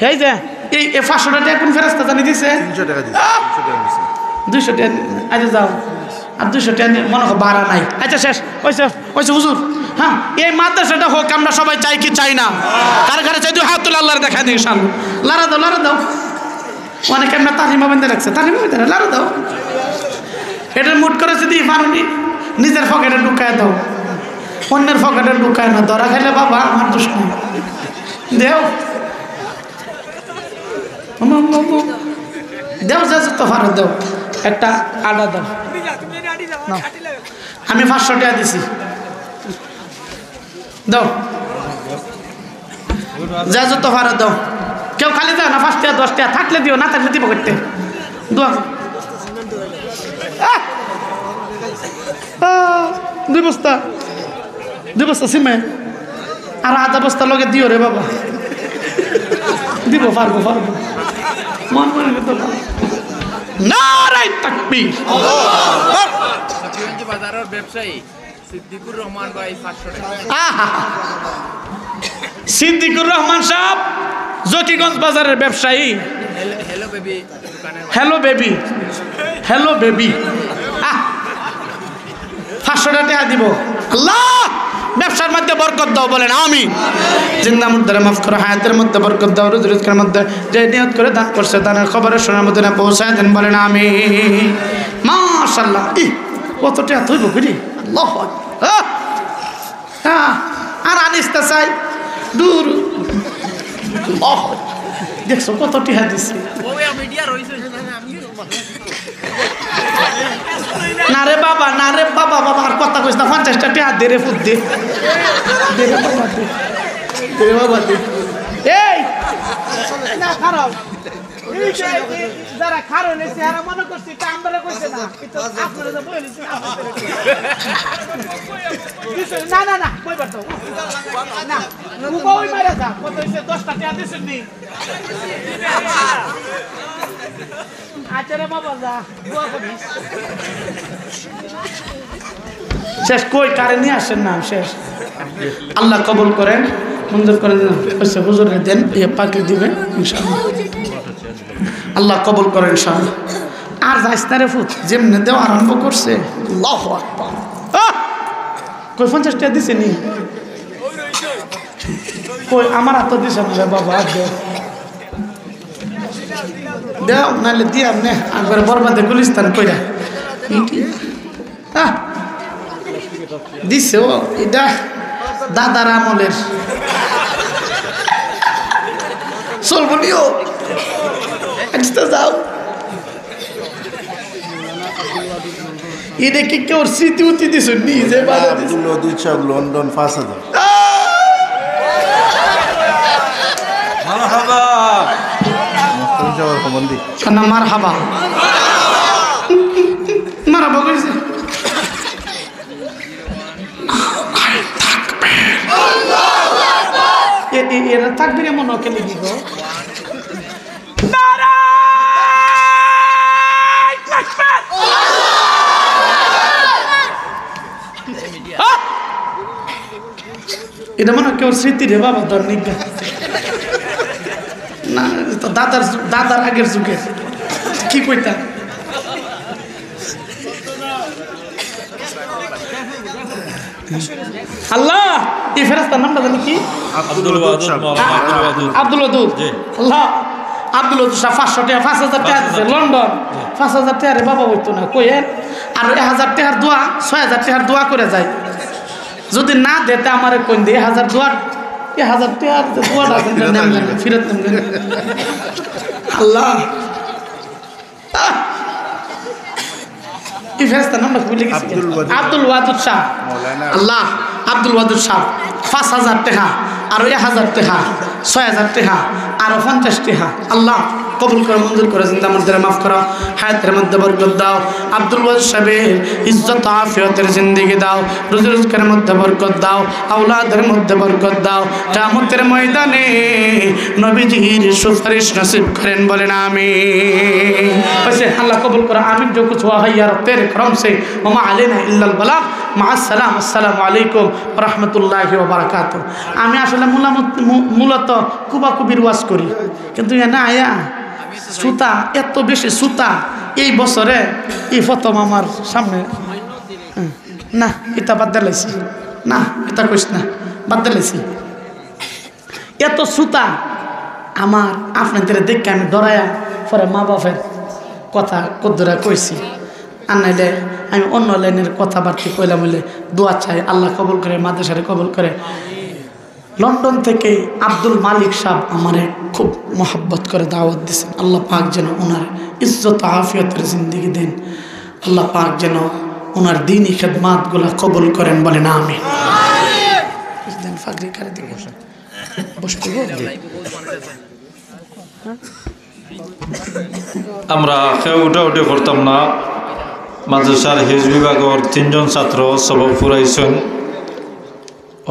এই যে, এই, এই পাঁচশো টাকা কোন ফেরেস্তা জানি দিছে? তিনশো টাকা দিছে, আহ! তিনশো টাকা দিছে। দুইশো টাকা, আচ্ছা, যাও। আর দুইশো টাকা নিয়ে মনে হয় ভাড়া নাই। আচ্ছা, শেষ। ওই শেষ। ওই যে হুজুর, হ্যাঁ, এই মাদ্রাসাটা হোক, আমরা সবাই চাই কি চাই না? কার কারে চাই? দুই হাত তুলে আল্লাহর দেখা দিন, ইনশাআল্লাহ। লারা দাও, লারা দাও। অনেকে আমরা তারিমা বেঁধে রাখছে, তারিমা বেঁধে রাখছে, লারা দাও। এটার মুট করে যদি পারো নি, নিজের পকেটে ঢুকায় দাও, অন্যের পকেটে ঢুকায় না। ধরা খাইলে বাবা, আমার দোষ নাই। দেও। দেও, যে যত পারো দেও। একটা আডা দাও। নাও। আমি পাঁচশো টাকা দিছি। দাও। যে যত পারো দাও। কেউ খালি দেও না, পাঁচ টাকা, দশ টাকা থাকলে দিও, না থাকলে দিব করতে। দোয়া। আহ! আহ! দুই বস্তা। দুই বস্তা সিমেন্ট। আর আধা বস্তা লগে দিও রে বাবা। দিব, পারবো, পারবো। মন মনে করতে পারবো। নারায়ে তাকবীর। সখীগঞ্জ বাজারের ব্যবসায়ী সিদ্দিকুর রহমান ভাই পাঁচশো টাকা। আহা! সিদ্দিকুর রহমান সাহেব, জকিগঞ্জ বাজারের ব্যবসায়ী। হ্যালো, হ্যালো বেবি দোকানের। Hello baby, hello baby. আহ! পাঁচশো টাকা দিব। আল্লাহ, ব্যবসার মধ্যে বরকত দাও, বলেন আমিন। জিন্দা মুর্দারে মাফ করো, হায়াতের মধ্যে বরকত দাও, রুজি রোজগারের মধ্যে, যে নিয়ত করে দান করছে, দানের খবরে সোনার মধ্যে পৌঁছায় দেন, বলেন আমিন। মাশাআল্লাহ। ই, কত টাকা তুই বকরি? আল্লাহু আকবার। আহ! হ্যাঁ, আর আনিস তা চাই। দূর। আল্লাহু আকবার। দেখছো কত টাকা দিছে? না রে বাবা, না রে বাবা, বাবা, আর কথা কইস না, পঞ্চাশটা টাকা দে রে, ফুট দে। দে রে বাবা, দে। দে রে বাবা, দে। এই! না, খারাপ। এই যে, এই যে, যারা খারাপ হইছে, এরা মনে করছে, এটা আমরা কইছে না। এটা আপনারা যে বই হইছে, আপনারা কইছে। না, না, না, বই পারতো। না, উবা ওই মারা যা। কত হইছে? দশটা টাকা দিছেন নি? আচ্ছা রে বাবা, যা। দোয়া করিস। শেষ কই? কারে নিয়ে আসেন না, শেষ। আল্লাহ কবুল করেন, মঞ্জুর করেন। আচ্ছা, হুজুরে দেন, ইয়ে পাকড়ি দিবে, ইনশাআল্লাহ। আল্লাহ কবুল করেন, ইনশাআল্লাহ। আর যাইস না রে ফুত, যেমনে দেওয়া আরম্ভ করছে, আল্লাহু আকবার। আহ! কই পঞ্চাশ টাকা দিছে নি? কই আমার হাতে দিছে না রে বাবা, আর দেও। দেও, নাইলে দিয়া নে, একবার বরবাদে গুলিস্তান কইরা। আহ, দিছে ও, এটা দাদার আমলের। চলবো নিও। আচ্ছা, যাও। এটা কি কেউ স্মৃতি উতি দিছে? নিজে বানাই দিছে। আব্দুল ওয়াদুদ সাহেব, লন্ডন, পাঁচ হাজার। মারহাবা। মক্তবে যাওয়ার সম্বন্ধে। না, মারহাবা। মারহাবা কইছে। এ, এ, এরা তাকবীরে মনে হয় কেন দিব? নারায়ে তাকবীর! হ্যাঁ? এটা মনে হয় কেউ স্মৃতি রে বাবা, ধর নিকা। না, তো দাদার যু-, দাদার আগের যুগে। কি কইতা? আল্লাহ, এই ফেরেস্তার নামটা জানি কি? আব্দুল ওয়াদুদ, মৌলানা আব্দুল ওয়াদুদ। আব্দুল ওয়াদুদ। জি। আল্লাহ, আব্দুল ওয়াদুদ সাহেব পাঁচশো টাকা, পাঁচ হাজার টাকা দিছে, পাঁচ হাজার। লন্ডন। জি। পাঁচ হাজার টাকা রে বাবা হইতো না, কই এর? আর এক হাজার টাকার দোয়া, ছয় হাজার টাকার দোয়া করে যায়। যদি না দেতে আমারে কইন দে, এক হাজার দোয়া, এক হাজার টাকার যে দোয়াটা আছে, এটা নেন না, ফিরত নেন না। আল্লাহ। এই ফেরেস্তার নামটা ভুলে গেছি। আব্দুল ওয়াদুদ। আব্দুল ওয়াদুদ সাহেব। মৌলানা। আল্লাহ, আব্দুল ওয়াদুদ সাহেব, পাঁচ হাজার টাকা, আরো এক হাজার টাকা, ছয় হাজার টাকা, আরো পঞ্চাশ টাকা। আল্লাহ, কবুল করো, মঞ্জুর করো, জিন্দা মুর্দারে মাফ করো, হায়াতের মধ্যে বরকত দাও। আব্দুল ওয়াদুদ সাহেবের ইজ্জত আফিয়তের জিন্দেগি দাও, রুজি রোজগারের মধ্যে বরকত দাও, আওলাদের মধ্যে বরকত দাও। কিয়ামতের ময়দানে নবীজির সুপারিশ নসিব করেন, বলেন আমিন। বলছে, আল্লাহ কবুল করো, আমিন। जो कुछ हुआ है या रब तेरे करम से, वमा अलैना इल्लाल बलाग। মা'আস সালাম, আসসালামু আলাইকুম ওয়া রাহমাতুল্লাহি ওয়া বারাকাতুহু। আমি আসলে মূলামত-, মূ-, মূলত কুবাকুবির ওয়াজ করি, কিন্তু এনে আয়া শ্রোতা, এত বেশি শ্রোতা, এই বছরে এই প্রথম আমার সামনে। হুম। না, এটা বাদ দিলাইছি। না, এটা কইস না, বাদ দিলাইছি। এত শ্রোতা আমার, আপনাদের দেখে আমি ডরাইয়া পরে মা বাপের কথা কদ্দুরা কইছি। আর নাইলে আমি অন্য লাইনের কথাবার্তা কইলাম, অইলে দোয়া চাই, আল্লাহ কবুল করে, মাদ্রাসারে কবুল করে। লন্ডন থেকে আব্দুল মালিক সাহেব আমারে খুব মহব্বত করে দাওয়াত দিয়েছেন। আল্লাহ পাক যেন ওনার ইজ্জত আফিয়তের জিন্দেগি দেন। আল্লাহ পাক যেন ওনার দিনই খেদমাতগুলা কবুল করেন, বলেন আমিন। দেন, ফাগরি কারে দিবেন। বসতে হবে। আমরা কেউ উঠাউঠি করতাম না। মাদ্রাসার হিফজ বিভাগর তিনজন ছাত্র সবক ফুরাইছইন,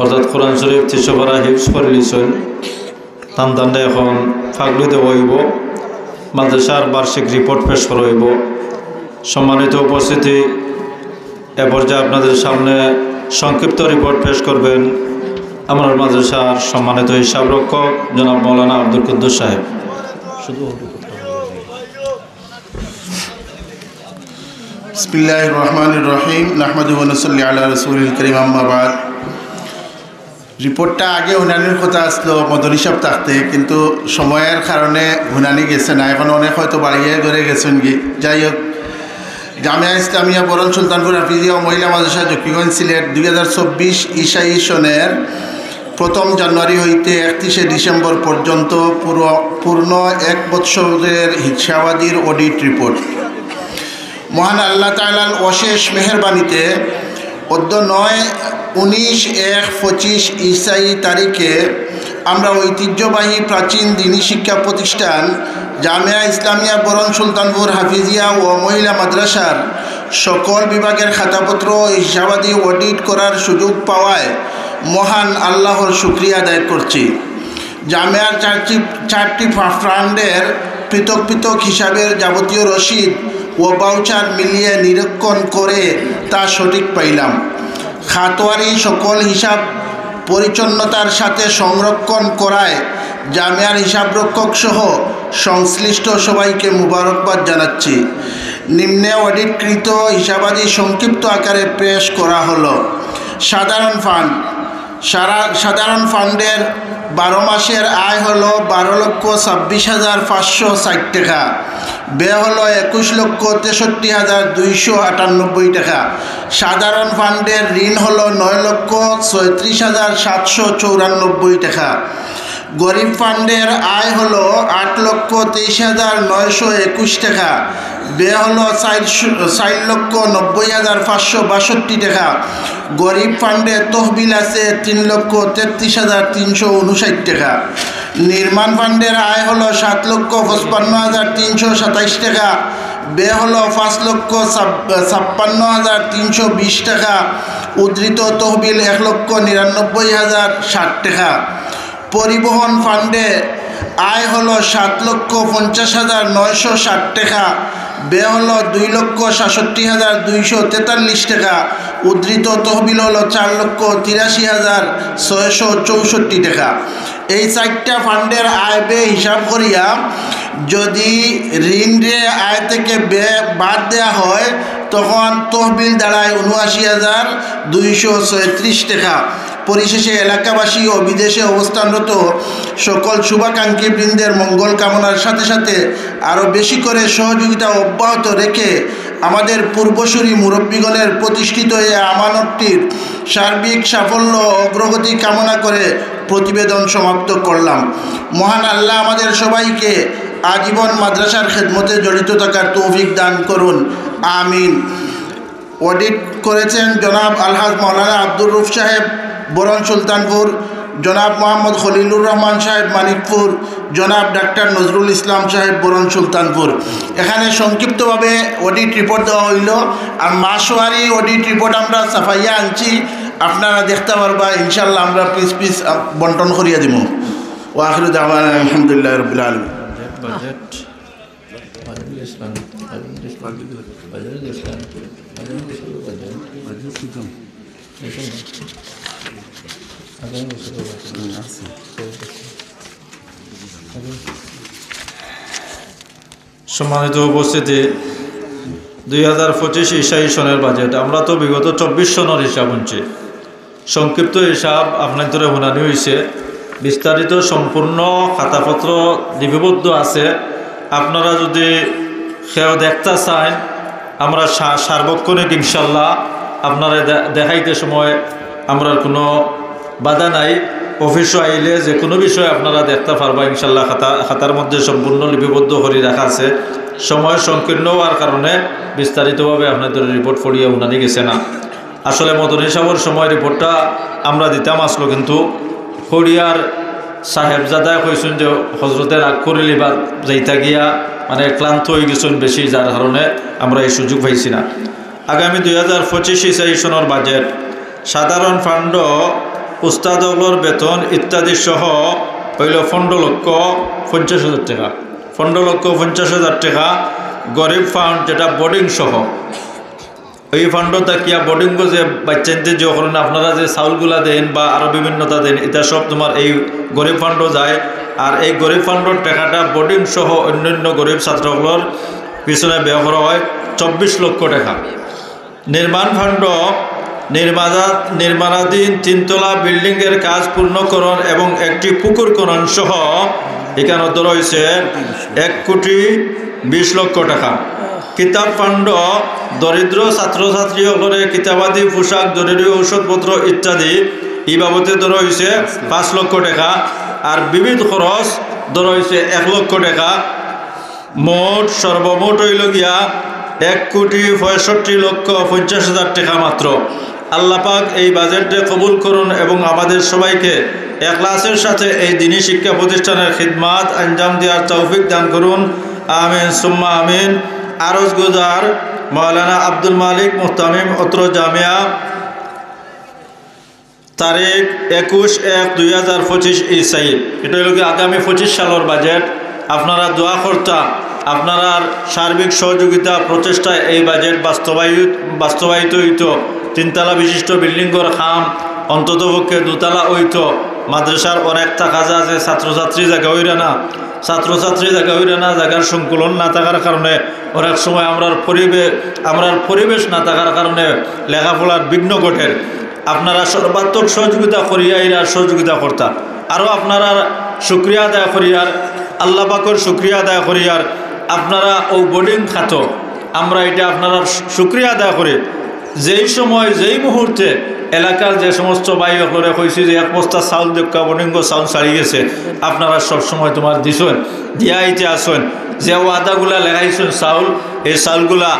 অর্থাৎ কোরআন শরীফ তিনশো পারা হিফজ করিলিছইন। তান তানরে এখন ফাগড়ি দেওয়া অইবো, মাদ্রাসার বার্ষিক রিপোর্ট পেশ করা অইবো। সম্মানিত উপস্থিতি, এ পর্যায়ে আপনাদের সামনে সংক্ষিপ্ত রিপোর্ট পেশ করবেন আমরার মাদ্রাসার সম্মানিত হিসাব রক্ষক জনাব মাওলানা আব্দুল কুদ্দুস সাহেব। বিসমিল্লাহির রহমানির রহিম। নাহমাদুহু ওয়া নুসাল্লি আলা রাসূলিল কারীম, আম্মা বাদ। রিপোর্টটা আগে হুনানির কথা আসলো মদনী সাহেব থাকতে, কিন্তু সময়ের কারণে হুনানি গেছে না। এখন অনেক হয়তো বাড়িয়ে ঘরে গেছেন কি। যাই হোক, জামিয়া ইসলামিয়া বরন সুলতানপুর হাফিজিয়া ও মহিলা মাদ্রাসা জকিগঞ্জ সিলেট দুই হাজার চব্বিশ ইশাই সনের প্রথম জানুয়ারি হইতে একত্রিশে ডিসেম্বর পর্যন্ত পুরো, পূর্ণ এক বৎসরের হিসাবাদির অডিট রিপোর্ট। মহান আল্লাহ তাআলার অশেষ মেহেরবানিতে অদ্য নয় উনিশ এক পঁচিশ ইসাই তারিখে আমরা ঐতিহ্যবাহী প্রাচীন দিনী শিক্ষা প্রতিষ্ঠান জামিয়া ইসলামিয়া বরন সুলতানপুর হাফিজিয়া ও মহিলা মাদ্রাসার সকল বিভাগের খাতাপত্র ও হিসাবাদি অডিট করার সুযোগ পাওয়ায় মহান আল্লাহর শুকরিয়া আদায় করছি। জামিয়ার চারটি, চারটি ফা-, ফান্ডের পৃথক পৃথক হিসাবের যাবতীয় রসিদ ও ভাউচার মিলিয়ে নিরীক্ষণ করে তা সঠিক পাইলাম। খাতোয়ারি সকল হিসাব পরিচ্ছন্নতার সাথে সংরক্ষণ করায় জামিয়ার হিসাবরক্ষক সহ সংশ্লিষ্ট সবাইকে মুবারকবাদ জানাচ্ছি। নিম্নে অডিটকৃত হিসাবাদি সংক্ষিপ্ত আকারে পেশ করা হলো। সাধারণ ফান্ড, সারা-, সাধারণ ফান্ডের বারো মাসের আয় হলো বারো লক্ষ ছাব্বিশ হাজার পাঁচশো ষাট টাকা, ব্যয় হলো একুশ লক্ষ তেষট্টি হাজার দুইশো আটানব্বই টাকা। সাধারণ ফান্ডের ঋণ হলো নয় লক্ষ ছয়ত্রিশ হাজার সাতশো চৌরানব্বই টাকা। গরিব ফান্ডের আয় হলো আট লক্ষ তেইশ হাজার নয়শো একুশ টাকা, ব্যয় হলো চার, চার লক্ষ নব্বই হাজার পাঁচশো বাষট্টি টাকা। গরিব ফান্ডে তহবিল আছে তিন লক্ষ তেত্রিশ হাজার তিনশো উনষাট টাকা। নির্মাণ ফান্ডের আয় হলো সাত লক্ষ পঁচপান্ন হাজার তিনশো সাতাইশ টাকা, ব্যয় হলো পাঁচ লক্ষ ছাপ-, ছাপ্পান্ন হাজার তিনশো বিশ টাকা। উদ্ধৃত তহবিল এক লক্ষ নিরানব্বই হাজার ষাট টাকা। পরিবহন ফান্ডে আয় হলো সাত লক্ষ পঞ্চাশ হাজার নয়শো ষাট টাকা, ব্যয় হলো দুই লক্ষ সাতষট্টি হাজার দুইশো তেতাল্লিশ টাকা, উদ্ধৃত তহবিল হলো চার লক্ষ তিরাশি হাজার ছয়শো চৌষট্টি টাকা। এই চারটা ফান্ডের আয় ব্যয় হিসাব করিয়া যদি ঋণ রে আয় থেকে ব্যয় বাদ দেওয়া হয়, তখন তহবিল দাঁড়ায় উনআশি হাজার দুইশো ছয়ত্রিশ টাকা। পরিশেষে এলাকাবাসী ও বিদেশে অবস্থানরত সকল শুভাকাঙ্ক্ষী বৃন্দের মঙ্গল কামনার সাথে সাথে আরও বেশি করে সহযোগিতা অব্যাহত রেখে আমাদের পূর্বসূরি মুরব্বীগণের প্রতিষ্ঠিত এই আমানতটির সার্বিক সাফল্য ও অগ্রগতি কামনা করে প্রতিবেদন সমাপ্ত করলাম। মহান আল্লাহ আমাদের সবাইকে আজীবন মাদ্রাসার খেদমতে জড়িত থাকার তৌফিক দান করুন। আমিন। অডিট করেছেন জনাব আলহাজ মাওলানা আব্দুর রউফ সাহেব, বরন সুলতানপুর, জনাব মোহাম্মদ খলিলুর রহমান সাহেব, মানিকপুর, জনাব ডাক্তার নজরুল ইসলাম সাহেব, বরন সুলতানপুর। এখানে সংক্ষিপ্তভাবে অডিট রিপোর্ট দেওয়া হইল। আর মাসওয়ারি অডিট রিপোর্ট আমরা ছাপাইয়া আনছি, আপনারা দেখতে পারবা ইনশাআল্লাহ। আমরা পিস পিস, আহ, বন্টন করিয়া দিব। ওয়া আখিরু দাওয়ানা আলহামদুলিল্লাহি রাব্বিল আলামিন। বাজেট, বাজেট, বাজেট ইসলাম, বাজেট ইসলাম, বাজেট ইসলাম, বাজেট ইসলাম, বাজেট ইসলাম। সম্মানিত উপস্থিতি, দুই হাজার পঁচিশ ইশাই সনের বাজেট, আমরা তো বিগত চব্বিশ সনের হিসাব শুনছি। সংক্ষিপ্ত হিসাব আপনার ধরে হুনানি হইছে, বিস্তারিত সম্পূর্ণ খাতাপত্র লিপিবদ্ধ আছে। আপনারা যদি কেউ দেখতে চান, আমরা সা-, সার্বক্ষণিক ইনশাল্লাহ আপনারে দে-, দেখাইতে সময় আমরার কুনু বাধা নাই। অফিসো আইলে যেকুনু বিষয় আপনারা দেখতা পারবা ইনশাল্লাহ। খাতা, খাতার মধ্যে সম্পূর্ণ লিপিবদ্ধ করি রাখা আছে। সময় সংকীর্ণ অওয়ার কারণে বিস্তারিতভাবে আপনাদের রিপোর্ট পড়িয়া হুনানি গেছে না। আসলে মদনী সাবর সময় রিপোর্টটা আমরা দিতাম আছলো, কিন্তু খড়িয়ার সাহেবজাদায় কইছইন যে হজরতে রাগ করিলিবা, যাইতা গিয়া মানে ক্লান্ত অইগেছইন বেশি, যার কারণে আমরা এই সুযোগ পাইছি না। আগামী দুই হাজার পঁচিশ ইসায়ী সনর বাজেট, সাধারণ ফান্ড, উস্তাদ অকলর বেতন ইত্যাদি সহ অইলো পনরো লক্ষ পঞ্চাশ হাজার টেকা। পনরো লক্ষ পঞ্চাশ হাজার টেকা গরিব ফান্ড, যেটা বোর্ডিং সহ। এই ফান্ড থাকিয়া বোর্ডিংও যে বাচ্চাইন্তে যে অকরইন, আপনারা যে চাউলগুলা দেইন বা আরো বিভিন্নতা দেইন, ইটা সব তুমার এই গরিব ফান্ডো যায়। আর এই গরিব ফান্ডর টেকাটা বোর্ডিং সহ অন্যান্য গরিব ছাত্র অকলর পিছনে ব্যয় করা অয় চব্বিশ লক্ষ টেকা। নির্মাণ ফান্ড, নির্মাণা-, নির্মাণাধীন তিনতলা বিল্ডিংয়ের কাজ পূর্ণকরণ এবং একটি পুকুর খনন সহ ইখানো ধরা অইছে এক কোটি বিশ লক্ষ টেকা। কিতাব ফান্ড, দরিদ্র ছাত্রছাত্রী অকলরে কিতাবাদি পোশাক, জরুরি ঔষধপত্র ইত্যাদি, ই বাবদে ধরা অইছে পাঁচ লক্ষ টেকা। আর বিবিধ খরচ ধরা অইছে এক লক্ষ টেকা। মোট, সর্বমোট অইলো গিয়া এক কোটি পঁয়ষট্টি লক্ষ পঞ্চাশ হাজার টেকা মাত্র। আল্লাহ পাক এই বাজেটে কবুল করুন এবং আমাদের সবাইকে এখলাসের সাথে এই দিনী শিক্ষা প্রতিষ্ঠানের খিদমাত আঞ্জাম দেওয়ার তৌফিক দান করুন। আমিন সুম্মা আমিন। আরজ গুজার, মাওলানা আব্দুল মালিক মুহতামিম, অত্র জামিয়া, তারিখ একুশ এক দুই হাজার পঁচিশ ইসায়ী। ইটা অইলো গিয়া আগামী পঁচিশ সালর বাজেট। আপনারা দোয়া করতা, আপনারার সার্বিক সহযোগিতা প্রচেষ্টায় এই বাজেট বাস্তবায়িত, বাস্তবায়িত অইতো। তিনতলা বিশিষ্ট বিল্ডিংর কাম অন্ততপক্ষে দুতলা অইতো। মাদ্রাসার অনেক তাকাজা আছে, ছাত্রছাত্রী জাগা অইরা না, ছাত্রছাত্রী জাগা অইরা না, জাগার সংকুলন না থাকার কারণে অনেক সময় আমরার পরিবে-, আমরার পরিবেশ না থাকার কারণে লেখাপড়ার বিঘ্ন ঘটের। আপনারা সর্বাত্মক সহযোগিতা করিয়া এরা সহযোগিতা করতা। আরো আপনারার শুকরিয়া আদায় করিয়ার, আল্লাহ পাকর শুকরিয়া আদায় করিয়ার। আপনারা অউ বোর্ডিং খাতো, আমরা ইটা আপনারার শুকরিয়া আদায় করি। যেই সময়, যেই মুহূর্তে এলাকার যে সমস্ত ভাই অকলরে কইছি যে এক বস্তা চাউল দেউক্কা, বোর্ডিংও চাউল ছাড়ি গেছে, আপনারা সব সময় তুমার দিছইন, দিয়া আইতে আছইন, যে ওয়াদাগুলা লেখাইছইন চাউল, এই চাউলগুলা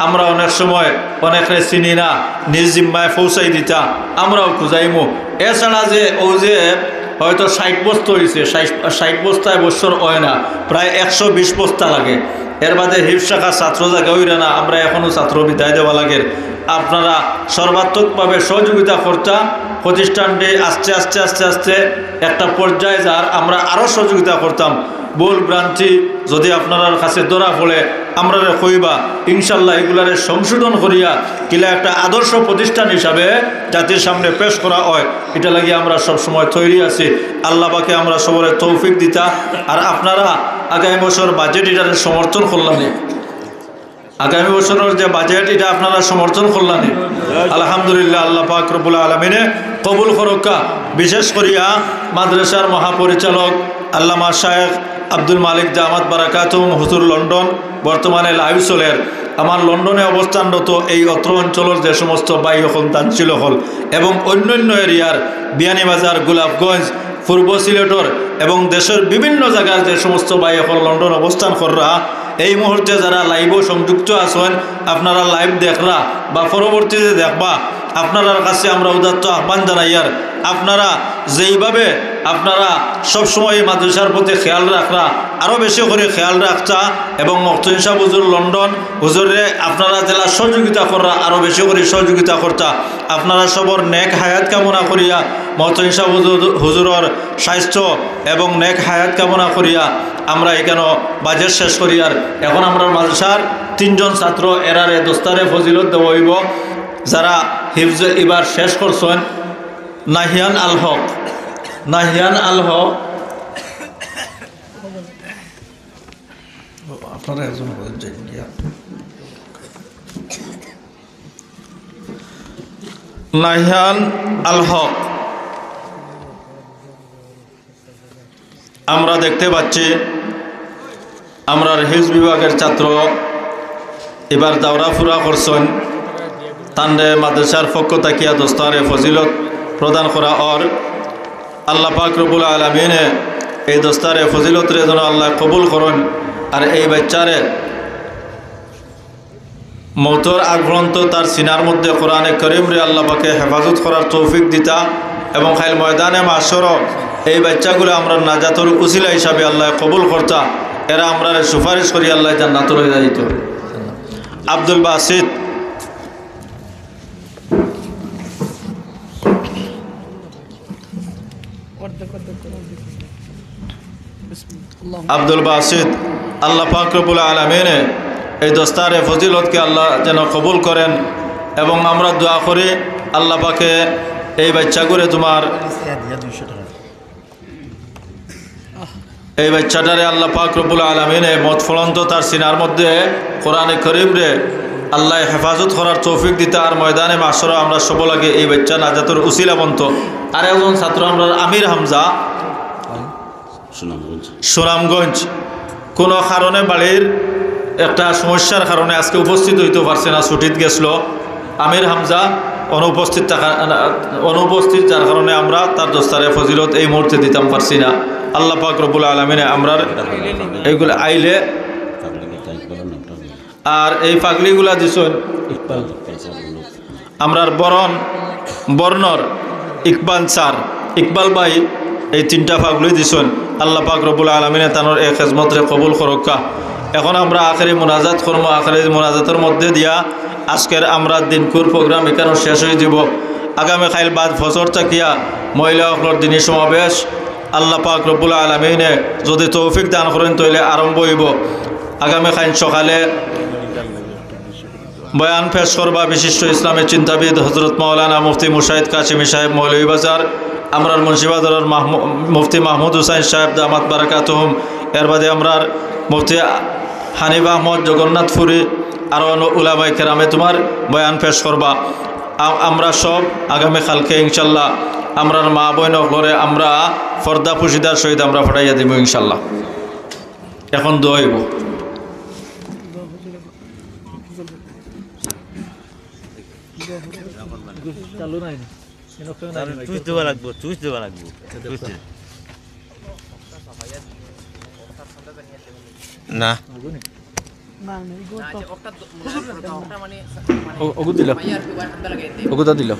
আমরা অনেক সময় অনেকরে চিনি না, নিজ জিম্মায় পৌঁছাই দিতা, আমরাও খুজাইমু। এছাড়া যে অউ যে হয়তো ষাইট বস্তা অইছে, ষাইট, ষাইট বস্তায় বছর অয় না, প্রায় একশো বিশ বস্তা লাগে। এর বাদে হিফ শাখা ছাত্র জাগা অইরা না, আমরা এখনো ছাত্র বিদায় দেওয়া লাগের। আপনারা সর্বাত্মকভাবে সহযোগিতা করতা, প্রতিষ্ঠানটি আস্তে আস্তে, আস্তে আস্তে একটা পর্যায়ে যার, আমরা আরো সহযোগিতা করতাম। ভুল ভ্রান্তি যদি আপনারার কাছে ধরা পড়ে, আমরারে কইবা, ইনশাল্লাহ ইগুলারে সংশোধন করিয়া কিলা একটা আদর্শ প্রতিষ্ঠান হিসাবে জাতির সামনে পেশ করা অয়, ইটা লাগি আমরা সব সময় তৈরি আছি। আল্লাহ পাকে আমরা সবরে তৌফিক দিতা। আর আপনারা আগামী বছর বাজেট ইটারে সমর্থন করলানি, আগামী বছরর যে বাজেট, ইটা আপনারা সমর্থন করলানি। আলহামদুলিল্লাহ, আল্লাহ পাক রব্বুল আলামিনে কবুল করউক্কা। বিশেষ করিয়া মাদ্রাসার মহাপরিচালক আল্লামা শায়েখ আব্দুল মালিক দামাত বারাকাতুহুম হুজুর লন্ডন, বর্তমানে live চলের। আমার লন্ডনে অবস্থানরত এই অত্র অঞ্চলর যে সমস্ত ভাই অকল, দানশীল অকল এবং অন্যান্য এরিয়ার, বিয়ানীবাজার, গোলাপগঞ্জ, পূর্ব সিলেটর এবং দেশর বিভিন্ন জাগার যে সমস্ত ভাই অকল লন্ডন অবস্থান কররা, এই মুহূর্তে যারা live-ও সংযুক্ত আছইন, আপনারা live দেখরা বা পরবর্তীতে দেখবা, আপনারার কাছে আমরা উদাত্ত আহ্বান জানাইয়ার, আপনারা যেইভাবে আপনারা সবসময় এই মাদ্রাসার প্রতি খেয়াল রাখরা, আরো বেশি করি খেয়াল রাখতা এবং মহতইন সাব হুজুর লন্ডন হুজুররে আপনারা যেলা সহযোগিতা কররা, আরো বেশি করি সহযোগিতা করতা। আপনারা সবর নেক হায়াত কামনা করিয়া, মহতইন সাব হুজুর, হুজুরর স্বাস্থ্য এবং নেক হায়াত কামনা করিয়া আমরা ইখানো বাজেট শেষ করিয়ার। এখন আমরার মাদ্রাসার তিনজন ছাত্র এরারে দস্তারে ফজিলত দেওয়া অইবো, যারা হিফজে ইবার শেষ করছইন। নাহিয়ান আল হক, নাহিয়ান আল হক, আপনারা একজন বলেন যে ইন্ডিয়া। নাহিয়ান আল হক, আমরা দেখতে পাচ্ছি আমরার হিফজ বিভাগের ছাত্র এবার দাওরা পুরা করছইন, তানরে মাদ্রাসার পক্ষ থাকিয়া দস্তারে ফজিলত প্রদান করা অর। আল্লাহ পাক রব্বুল আলামিনে এই দস্তারে ফজিলতরে যেন আল্লাহ কবুল করইন। আর এই বাচ্চারে মৌতর আগ পর্যন্ত তার সিনার মধ্যে কোরআনে করিমরে আল্লাহ পাকে হেফাজত করার তৌফিক দিতা এবং কাইল ময়দানে মাশরো এই বাচ্চাগুলা আমরার নাজাতর উসিলা হিসাবে আল্লাহ কবুল করতা। এরা আমরারে সুপারিশ করি আল্লাহ জান্নাত লইয়া যাইতো। আব্দুল বাসিত। আব্দুল বাসিত, আল্লাহ পাক রব্বুল আলামিনে এই দস্তারে ফজিলতকে আল্লাহ যেন কবুল করেন এবং আমরা দোয়া করি আল্লাহ পাকে এই বাচ্চাগুরে তোমার এই বাচ্চাটারে আল্লাহ পাক রব্বুল আলামিনে মত ফলন্ত তার সিনার মধ্যে কোরআনে করিমরে আল্লাহ হেফাজত করার তৌফিক দিতা। আর ময়দানে মাশরো আমরা সব লাগে এই বাচ্চা নাজাতর উসিলা বন্ত। আর একজন ছাত্র আমরার আমির হামজা, সুনামগঞ্জ। সুনামগঞ্জ, কোনো কারণে বাড়ির একটা সমস্যার কারণে আজকে উপস্থিত হইতে পারছে না, ছুটিত গেছিল। আমির হামজা অনুপস্থিত থাকা, অনুপস্থিত, যার কারণে আমরা তার দস্তারে ফজিলত এই মুহূর্তে দিতাম পারছি না। আল্লাহ পাক রব্বুল আলামিনে আমরার এইগুলো আইলে। আর এই পাগড়িগুলা দিছইন আমরার বরন, বর্ণর ইকবাল স্যার, ইকবাল ভাই এই তিনটা পাগড়ি দিছইন। আল্লাহ পাক রব্বুল আলামিনে তানর এই খেজমতরে কবুল করউক্কা। এখন আমরা আখেরি মোনাজাত করমু। আখেরি মোনাজাতর মধ্যে দিয়া আজকের আমরা দিনকুর প্রোগ্রাম এখানো শেষ হয়ে দিব। আগামী কাইল বাদ ফজর থাকিয়া মহিলা অকলর দিনী সমাবেশ আল্লাহ পাক রব্বুল আলামিনে যদি তৌফিক দান করেন তাহলে আরম্ভ হইব। আগামী কাইল সকালে বয়ান পেশ করবা বিশিষ্ট ইসলামী চিন্তাবিদ হযরত মাওলানা মুফতি মুশাহিদ কাসিমী সাহেব মৌলভীবাজার, আমরার মুন্সিবাজারর মাহমু-, মুফতি মাহমুদ হুসাইন সাহেব দামাত বারাকাতুহুম, এর বাদে আমরার মুফতি হানিফ আহমদ জগন্নাথপুরী, আরো অন্য উলামায়ে কেরামে তোমার বয়ান পেশ করবা। আ-, আমরা সব আগামী কালকে ইনশাল্লাহ আমরার মা বইন অকলরে আমরা পর্দা পুশিদার সহিত আমরা পাঠাইয়া দিব ইনশাল্লাহ। এখন দোয়া হইব। চালু নাই। চুইচ দেওয়া লাগবো, চুইচ দেওয়া লাগবো। চুইচ দে। না। ও-, ওগু দিল। ওগুতা দিল।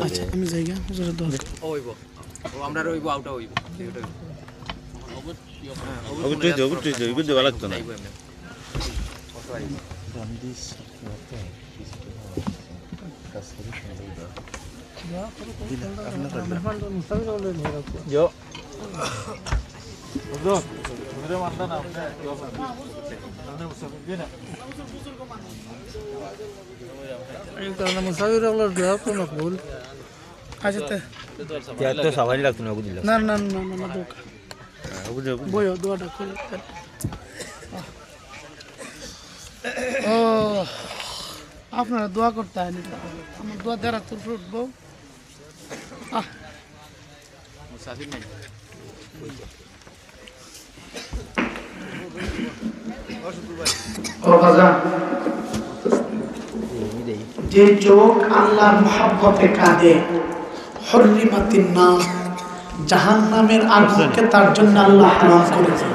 আচ্ছা, আমি যাই গা, হুজুরের দোয়া। ও, আমরা রইব, আউটা হইব। অবশ্যই তো, অবশ্যই তো, এগুলো দেওয়া লাগতো না। মুসাফির অকলর দোয়া তো মকবুল। আচ্ছা, তে। তে আর তো সাবান লাগতো না, ওগু দিল। না, না, না, না, না, দরকার। হ্যাঁ, ওগু দিল, ওগু দিল। বইও, দোয়াটা করে। ও, আপনারা দোয়া করতে হয়নি। আমার দোয়া দ্বারা তুলসী উঠবো। আহ। মুসাফির নাই। ও বাজান, যে চোখ আল্লাহর মহব্বতে কাঁদে, হুররিমাতিন নার, জাহান্নামের আগুনকে তার জন্য আল্লাহ হারাম করেছে।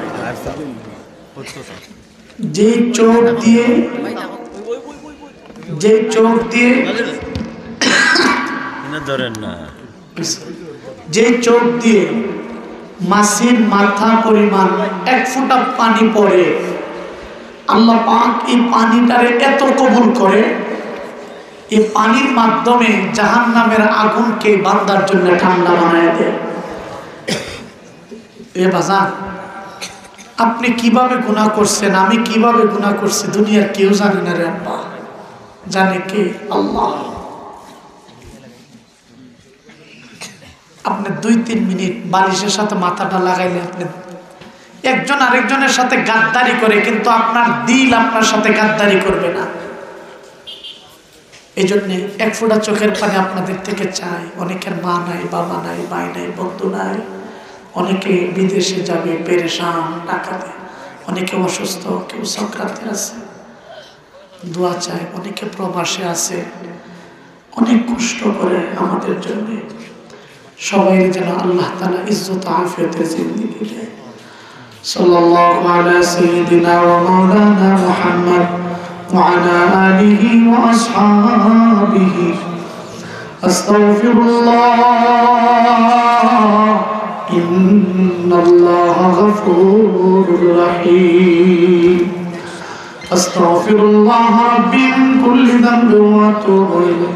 যে চোখ দিয়ে, যে চোখ দিয়ে, এনে ধরেন না। যে চোখ দিয়ে মাছির মাথা পরিমাণ এক ফোঁটা পানি পড়ে, আল্লাহ পাক এই পানিটারে এত কবুল করে, এই পানির মাধ্যমে জাহান্নামের আগুনকে বান্দার জন্য ঠান্ডা বানায় দেয়। এ বাজান, আপনি কিভাবে গুনাহ করছেন, আমি কিভাবে গুনাহ করছি, দুনিয়ার কেউ জানে না রে আব্বা। জানে কে? আল্লাহ। আপনি দুই তিন মিনিট বালিশের সাথে মাথাটা লাগাইলে আপনি একজন আরেকজনের সাথে গাদ্দারি করে, কিন্তু আপনার দিল আপনার সাথে গাদ্দারি করবে না। এই জন্য এক ফোঁটা চোখের পানি আপনাদের থেকে চাই। অনেকের মা নাই, বাবা নাই, ভাই নাই, বন্ধু নাই, অনেকে বিদেশে যাবে পেরেশান, টাকাতে, অনেকে অসুস্থ, কেউ সংক্রান্তে আছে, দোয়া চাই, অনেকে প্রবাসে আছে, অনেক কষ্ট করে আমাদের জন্য। সবাই যেন আল্লাহ তাআলা ইজ্জত আফিয়তের জিন্দেগি দেয়। صلى الله على سيدنا ومولانا محمد وعلى آله وأصحابه. أستغفر الله، إن الله غفور رحيم. أستغفر الله ربي من كل ذنب وأتوب إليه.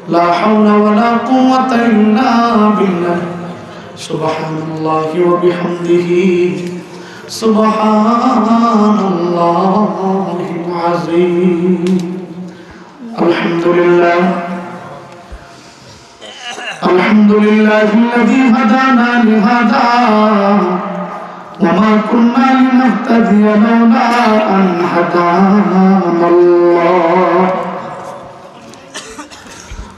لا حول ولا قوة إلا بالله. سبحان الله وبحمده. سبحان الله العظيم. الحمد لله. الحمد لله الذي هدانا لهذا وما كنا لنهتدي لولا أن هدانا الله.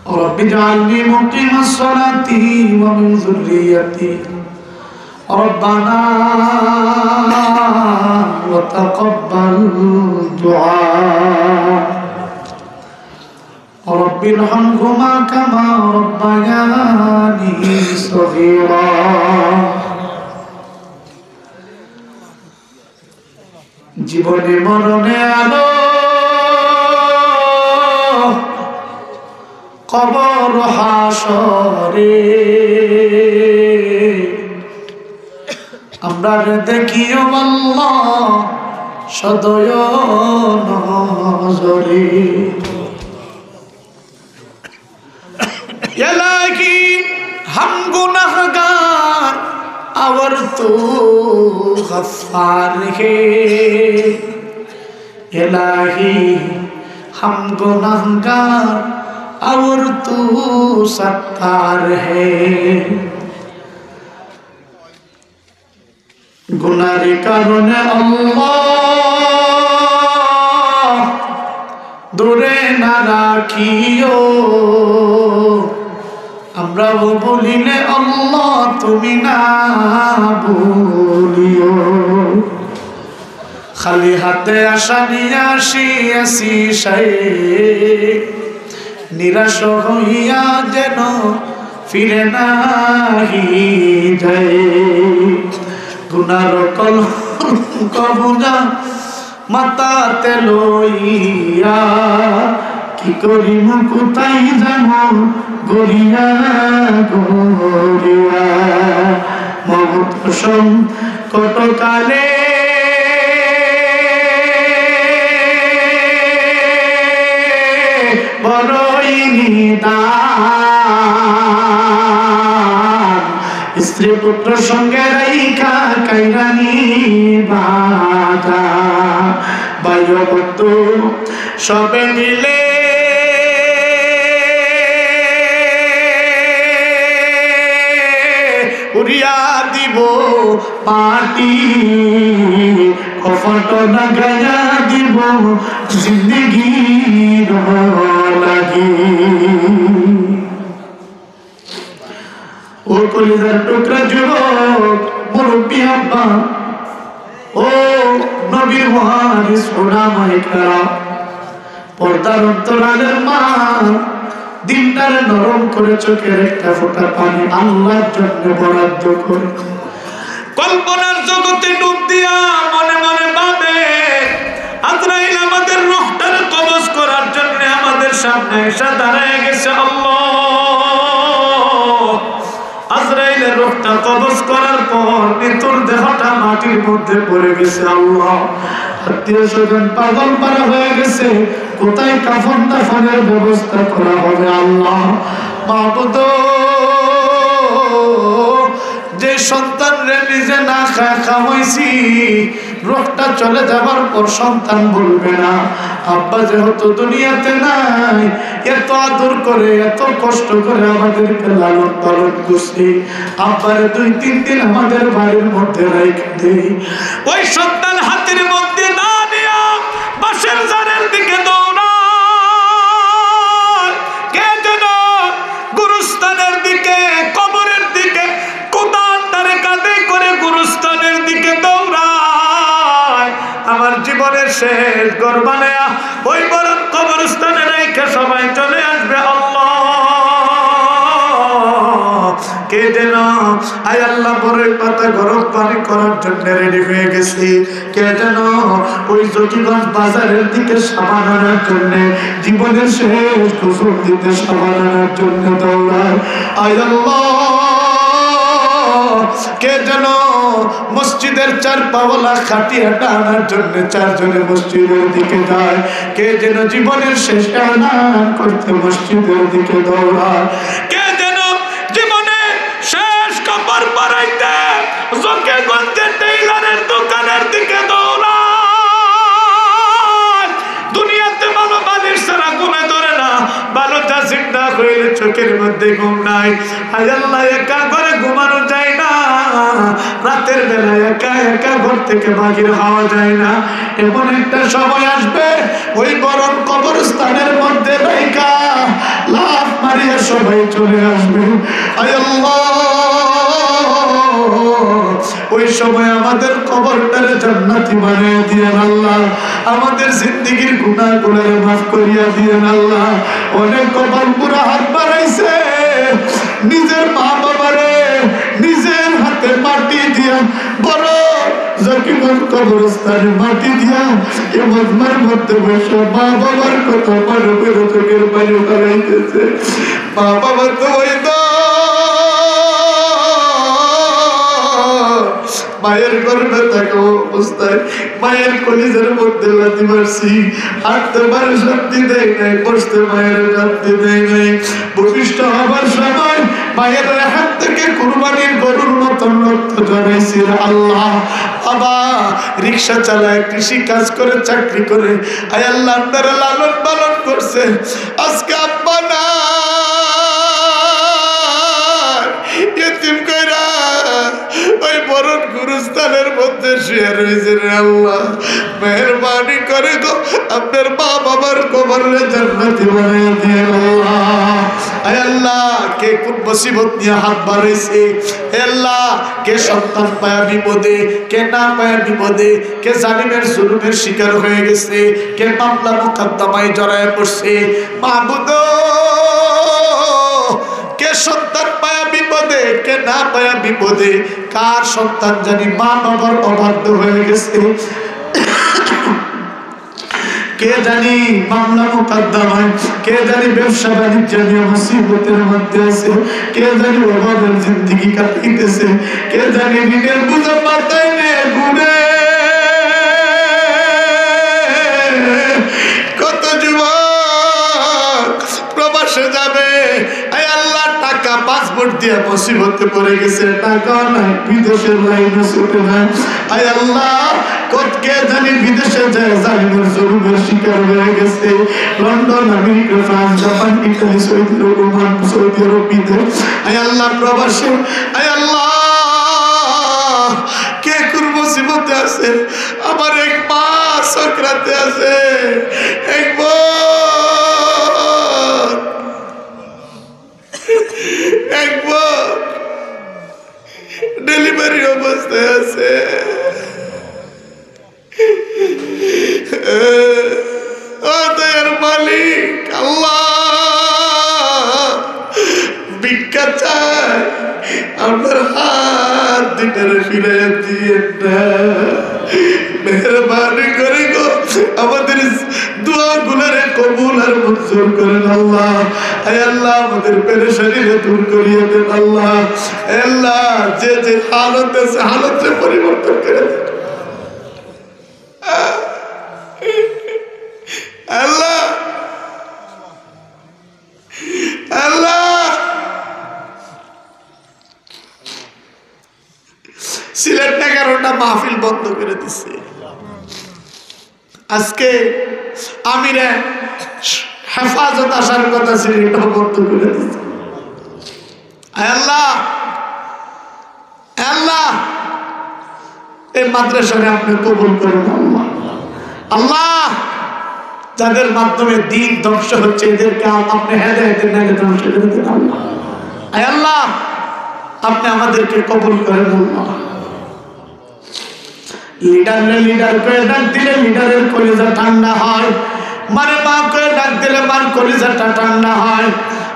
رب اجعلني مقيم الصلاة ومن ذريتي. ربنا وتقبل دعاء. رب ارحمهما كما ربياني صغيرا. জীবনে মরণে আলো, কবর হাশরে আমরারে দেখিও আল্লাহ সদয় নজরে। الہی، ہم گناہگار اور تو غفار ہے۔ الہی، ہم گناہگار اور تو ستار ہے۔ গুনার কারণে আল্লাহ দূরে না রাখিও, আমরাও ভুলিলে আল্লাহ তুমি না ভুলিও। খালি হাতে আশা নিয়া আসিয়াছি সাই, নিরাশ হইয়া যেন ফিরে নাহি যাই। গুনার কলঙ্ক বোঝা মাথাতে লইয়া, কি করিমু কোথায় যামু গড়িয়া গড়িয়া। মউত সম কটকালে বড়ই নিদান, স্ত্রী পুত্র সঙ্গে রাইখা কাইরানি বাধা। ভাই ও বন্ধু সবে মিলে উড়িয়া দিব মাটি, কফন লাগাইয়া দিব জিন্দেগির লাগি। ও কলিজার টুকরা যুবক, মুরব্বী আব্বা, ও নবীর ওয়ারিস উলামায়ে কেরাম, পর্দার অন্তরালের মা, দিলটারে নরম করে চোখের একটা ফোঁটা পানি আল্লাহর জন্য বরাদ্দ করে। কল্পনার জগতে ডুব দিয়া মনে মনে ভাবে, আজরাইল আমাদের রূহটারে কবজ করার জন্য আমাদের সামনে এসে দাঁড়ায় গেছে। আল্লাহ, আজরাইলের রূহটা কবজ করার পর মৃত্যুর দেহটা মাটির মধ্যে পড়ে গেছে। আল্লাহ, আত্মীয় স্বজন পাগল পারা হয়ে গেছে, কোথায় কাফন দাফনের ব্যবস্থা করা হবে? আল্লাহ, মাবুদ, যে সন্তানরে নিজে না খা-, খাওয়াইছি, রূহটা চলে যাবার পর সন্তান বলবে না, আব্বা যেহেতু দুনিয়াতে নাই, এত আদর করে, এত কষ্ট করে আমাদেরকে লালন পালন করছে, আব্বারে দুই তিন দিন আমাদের বাড়ির মধ্যে রেখে দেই। ওই সন্তান হাতির মধ্যে না নিয়া বাঁশের ঝাড়ের দিকে দৌড়ায়। শেষ ঘর বানায়া ওই বরণ কবরস্থানে রাইখা সবাই চলে আসবে। আল্লাহ, কে যেন, আয় আল্লাহ, বড়ই পাতা গরম পানি করার জন্য রেডি হয়ে গেছে। কে যেন ওই জকিগঞ্জ বাজারের দিকে সাবান আনার জন্য, জীবনের শেষ গোসল দিতে সাবান আনার জন্য দৌড়ায়। আয় আল্লাহ, কে যেন মসজিদের চার পাওলা খাটিয়াটা আনার জন্য চারজনে মসজিদের দিকে যায়। কে যেন জীবনের শেষ এলান করতে মসজিদের দিকে দৌড়ায়। কে যেন জীবনের শেষ কাপড় পরাইতে জকিগঞ্জের টেইলারের দোকানের দিকে দৌড়ায়। দুনিয়াতে ভালো বালিশ ছাড়া ঘুমে ধরে না, ভালো জাজিম না হইলে চোখের মধ্যে ঘুম নাই। আয় আল্লাহ, একা ঘরে ঘুমানো যায় না, রাতের বেলা একা একা ঘর থেকে বাহির হওয়া যায় না। এমন একটা সময় আসবে, ওই বরণ কবরস্থানের মধ্যে রাইখা লাফ মারিয়া সবাই চলে আসবে। আয় আল্লাহ, ওই সময় আমাদের কবরটারে জান্নাতি বানিয়ে দিয়েন আল্লাহ, আমাদের জিন্দেগির গুনাহগুলোরে মাফ করিয়া দিয়েন আল্লাহ। অনেক কপাল পুরা হাত বাড়াইছে, নিজের মা বাবারে নিজের হাতে মাটি দিয়া, বড় জকিগঞ্জ কবরস্থানে মাটি দিয়া, এই মজমার মধ্যে বসে মা বাবার কথা মনে করে চোখের পানি ফেলাইতেছে। মা বাবা তো ওই তো মায়ের গর্ভে থাকা অবস্থায় মায়ের কলিজার মধ্যে লাথি মারছি। হাঁটতে পারে, শান্তি দেয় নাই, বসতে পারে, শান্তি দেয় নাই। ভূমিষ্ঠ হবার সময় মায়ের রেহান থেকে কুরবানির গরুর মতন রক্ত ঝরাইছি রে আল্লাহ। বাবা রিক্সা চালায়, কৃষি কাজ করে, চাকরি করে, আয় আল্লাহ, আপনারা লালন পালন করছে। আজকে আব্বা নাই, এতিম কইরা ওই বরণ গুরুস্থানের মধ্যে শুয়ে রয়েছে রে আল্লাহ। মেহেরবানি করে গো, আপনার মা বাবার কবররে জান্নাতি বানাই দিয়েন আল্লাহ। আয় আল্লাহ, কে কোন মুসিবত নিয়ে হাত বাড়াইছে, হে আল্লাহ, কে সন্তান পায়া বিপদে, কে না পায়া বিপদে, কে জালিমের জুলুমের শিকার হয়ে গেছে, কে মামলা মোকদ্দমায় জড়ায় পড়ছে, মাবুদ, কে সন্তান পায়া বিপদে, কে না পায়া বিপদে, কার সন্তান জানি মা বাবার অবাধ্য হয়ে গেছে, কে জানি মামলা মোকদ্দমায়, কে জানি ব্যবসা বাণিজ্য নিয়ে মুসিবতের মধ্যে আছে, কে জানি অভাবের জিন্দেগি কাটাইতেছে, কে জানি ঋণের বোঝা মাথায় নিয়ে ঘুরে। কত যুবক প্রবাসে যাবে, আয় আল্লাহ, টাকা পাসপোর্ট দিয়ে মুসিবতে পড়ে গেছে, টাকা নাই, বিদেশের লাইনে ছুটে নাই। আয় আল্লাহ, কত কে জানি বিদেশে যায় জালিমের জুলুমের শিকার হয়ে গেছে। London, America, France, Japan, Italy, Saudi Arab, Oman, Saudi Arab, বিদেশ। আয় আল্লাহ, প্রবাসে, আয় আল্লাহ, কে কোন মুসিবতে আছে। আমার এক মা সাকরাতে আছে, এক বোন, এক বোন ডেলিভারি অবস্থায় আছে। ও দয়ার মালিক আল্লাহ, ভিক্ষা চাই, আপনার হাত দুইটারে ফিরাইয়া দিয়েন না। মেহেরবানি করে গো, আমাদের দোয়াগুলারে কবুল আর মঞ্জুর করেন আল্লাহ। আয় আল্লাহ, আমাদের পেরেশানিরে দূর করিয়া দেন আল্লাহ। আয় আল্লাহ, যে যে হালতে আছে, হালতরে পরিবর্তন করে দেন আল্লাহ। আল্লাহ, সিলেট এগারোটা মাহফিল বন্ধ করে দিছে। আজকে আমিরে হেফাজত আসার কথা ছিল, এটাও বন্ধ করে দিছে। আয় আল্লাহ, আল্লাহ, এই মাদ্রাসাকে আপনি কবুল করেন আল্লাহ। আল্লাহ, যাদের মাধ্যমে দিন ধ্বংস হচ্ছে, এদেরকে আপ-, আপনি হেদায়েতের নামে ধ্বংস করে দেন আল্লাহ। আয় আল্লাহ, আপনি আমাদেরকে কবুল করেন আল্লাহ। লিডাররে লিডার কয়ে ডাক দিলে লিডারের কলিজা ঠান্ডা হয়, মারে মা কয়ে ডাক দিলে মার কলিজাটা ঠান্ডা হয়,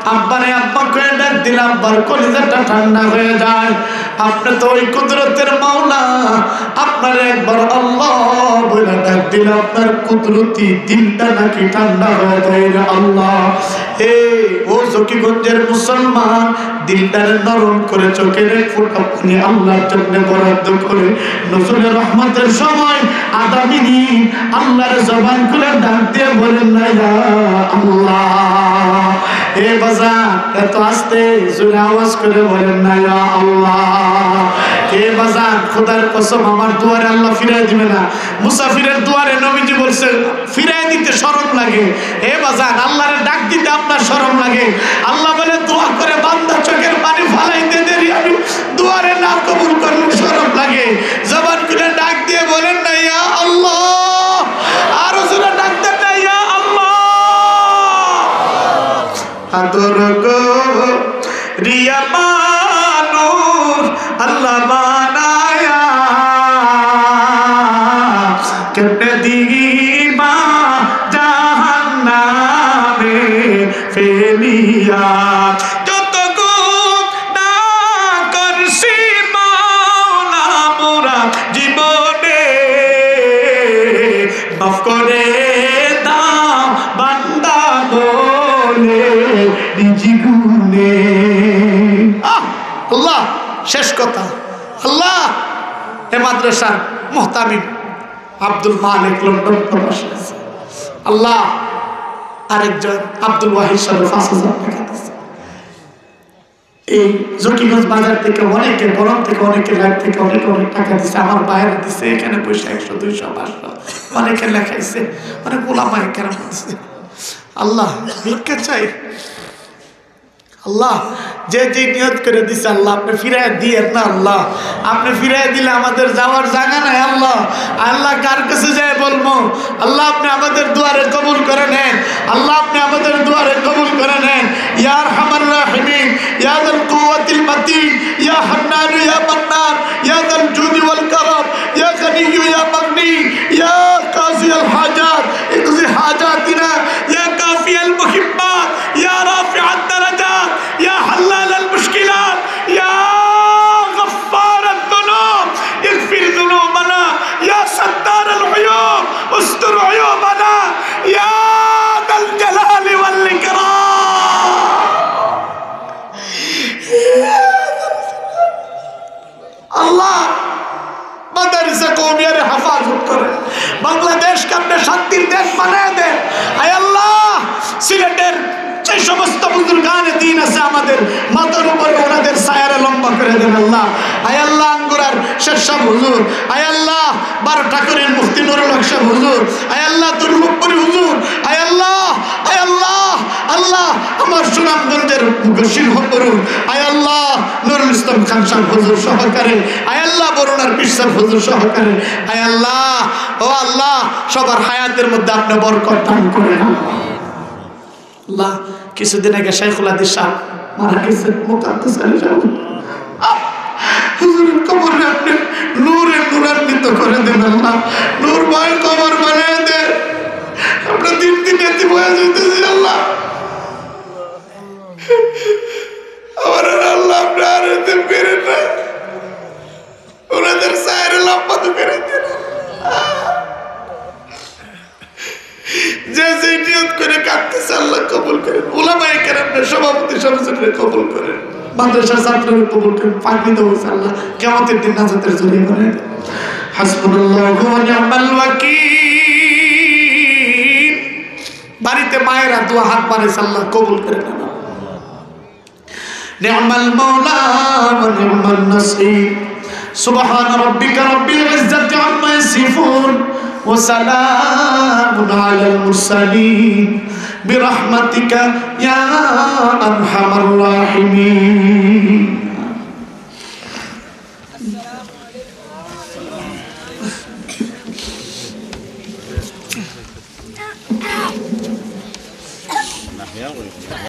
আব্বারে আব্বা কয়ে ডাক দিলে আব্বার কলিজাটা ঠান্ডা হয়ে যায়। আপনি তো ওই কুদরতের মাওলা, আপনারে একবার আল্লাহ বলে ডাক দিলে আপনার কুদরতি দিলটা নাকি ঠান্ডা হয়ে যায় রে আল্লাহ। এ, ও জকিগঞ্জের মুসলমান, দিলটারে নরম করে চোখের এক ফোঁটা পানি আল্লাহর জন্য বরাদ্দ করে নজরুল রহমতের সময় আধা মিনিট আল্লাহর জবান খুলে ডাক দিয়ে বলেন না, "ইয়া আল্লাহ।" এ বাজান, এত আস্তে জোরে আওয়াজ করে বলেন না, "ইয়া আল্লাহ।" এ বাজান, খোদার কসম, আমার দুয়ারে আল্লাহ ফিরাই দিবে না। মুসাফিরের দুয়ারে নবীজি বলছেন, ফিরাই দিতে শরম লাগে। এ বাজান, আল্লাহরে ডাক দিতে আপনার শরম লাগে। আল্লাহ বলে, "দোয়া করে বান্দা চোখের পানি ফালাইতে দেরি, আমি দুয়ারে না কবুল করলে শরম লাগে।" জবান খুলে ডাক দিয়ে বলেন না, "ইয়া আল্লাহ।" আরো জোরে ডাক দেন না, "ইয়া আল্লাহ।" আদর গো রিয়া মানুষ আল্লাহ বানায়া, কেমনে দিবা জাহান্নামে ফেলিয়া। যত গুনাহ করছি মাওলা মোরা জীবনে, মাফ করে দাও বান্দা বলে নিজ গুণে। আহ, আল্লাহ, শেষ কথা। আল্লাহ, এ মাদ্রাসার মুহতামিম আব্দুল মালিক লন্ডন প্রবাসী আছে। আল্লাহ, আরেকজন আব্দুল ওয়াহিদ সাহেব পাঁচ হাজার টাকা দিয়েছে। এই জকিগঞ্জ বাজার থেকে অনেকে, বরম থেকে অনেকে, লাইভ থেকে অনেকে অনেক টাকা দিছে, আমার ভাইরা দিছে, এখানে বসে একশো, দুইশো, পাঁচশো অনেকে লেখাইছে, অনেক ওলামায়ে কেরাম দিছে। আল্লাহ, ভিক্ষা চাই। আল্লাহ, যে যে নিয়ত করে দিছে, আল্লাহ, আপনি ফিরাই দিয়েন না, আল্লাহ। আপনি ফিরাই দিলে আমাদের যাওয়ার জায়গা নাই, আল্লাহ। আল্লাহ, কার কাছে যায় বলবো? আল্লাহ, আপনি আমাদের দুয়ারে কবুল করে নেন। আল্লাহ, আপনি আমাদের দুয়ারে কবুল করে নেন। ইয়া আরহামার রাহিমিন, ইয়া যাল কুওয়াতিল মাতিন, ইয়া হান্নান, ইয়া মান্নান, ইয়া যাল জুদি ওয়াল কারাম, ইয়া গনি, ইয়া মাগনি, ইয়া কাযিয়াল হাজাত, ইকযি হাজাতিনা, ইয়া কাফিয়াল মুহিব্বাত, ইয়া রাফিআদ দারাজাত, ইয়া হাল্লালাল মুশকিলাত, ইয়া গাফফারাদ দুনুব, ইগফির দুনুবানা, ইয়া সাত্তারাল উয়ুব, উস্তুর উয়ুবানা, ইয়া যাল জালালি ওয়াল ইকরাম। আল্লাহ, মাদারিসা কওমিয়ারে হেফাজত করে, বাংলাদেশকে আপনি শান্তির দেশ বানায় দেন। আয় আল্লাহ, সিলেটের যে সমস্ত বুজুর্গানে দ্বীন আছে আমাদের মাথার উপরে, ওনাদের ছায়ারে লম্বা করে দেন আল্লাহ। আয় আল্লাহ, আঙ্গুরার শেখ সাহেব হুজুর, আয় আল্লাহ, বারো ঠাকুরের মুফতি নুরুল হক সাহেব হুজুর, আয় আল্লাহ, দুর্লভপুরী হুজুর, আয় আল্লাহ, আয় আল্লাহ, আল্লাহ, আমার সুনামগঞ্জের মুখশির হুজুর, আয় আল্লাহ, নুরুল ইসলাম খান সাহেব হুজুর সহকারে, আয় আল্লাহ, বরুণার পীর সাহেব হুজুর সহকারে, আয় আল্লাহ, ও আল্লাহ, সবার হায়াতের মধ্যে আপনি বরকত দান করেন। আল্লাহ, কিছুদিন আগে শাইখুল হাদিস সাহেব মারা গেছেন, মুকাদ্দাস আলী সাহেব। আহ, হুজুরের কবররে আপনি নূরে নূরান্বিত করে দেন আল্লাহ। নূরময় কবর বানায় দেন। আমরা দিন দিন এতিম হয়ে যাইতেছি আল্লাহ। আমার আর আল্লাহ, আপনি আর এতিম করেন না। ওনাদের ছায়ারে লম্বা তো করে দেন। যে যে নিয়ত করে কাঁদতেছে, আল্লাহ কবুল করেন। উলামায়ে কেরামরা, সভাপতি, সভাপতিরে কবুল করেন। মাদ্রাসার ছাত্ররে কবুল করেন। পাগড়ি দেওয়া হয়েছে, আল্লাহ কিয়ামতের দিন নাজাতের জরিয়া বানায় দেন। হাসবুনাল্লাহু ওয়া নি'মাল ওয়াকিল। বাড়িতে মায়েরা দোয়া হাত বাড়াইছে, আল্লাহ কবুল করে নেন। نعم المولى ونعم النصير. سبحان ربك رب العزة عما يصفون. وسلام على المرسلين. برحمتك يا أرحم الراحمين.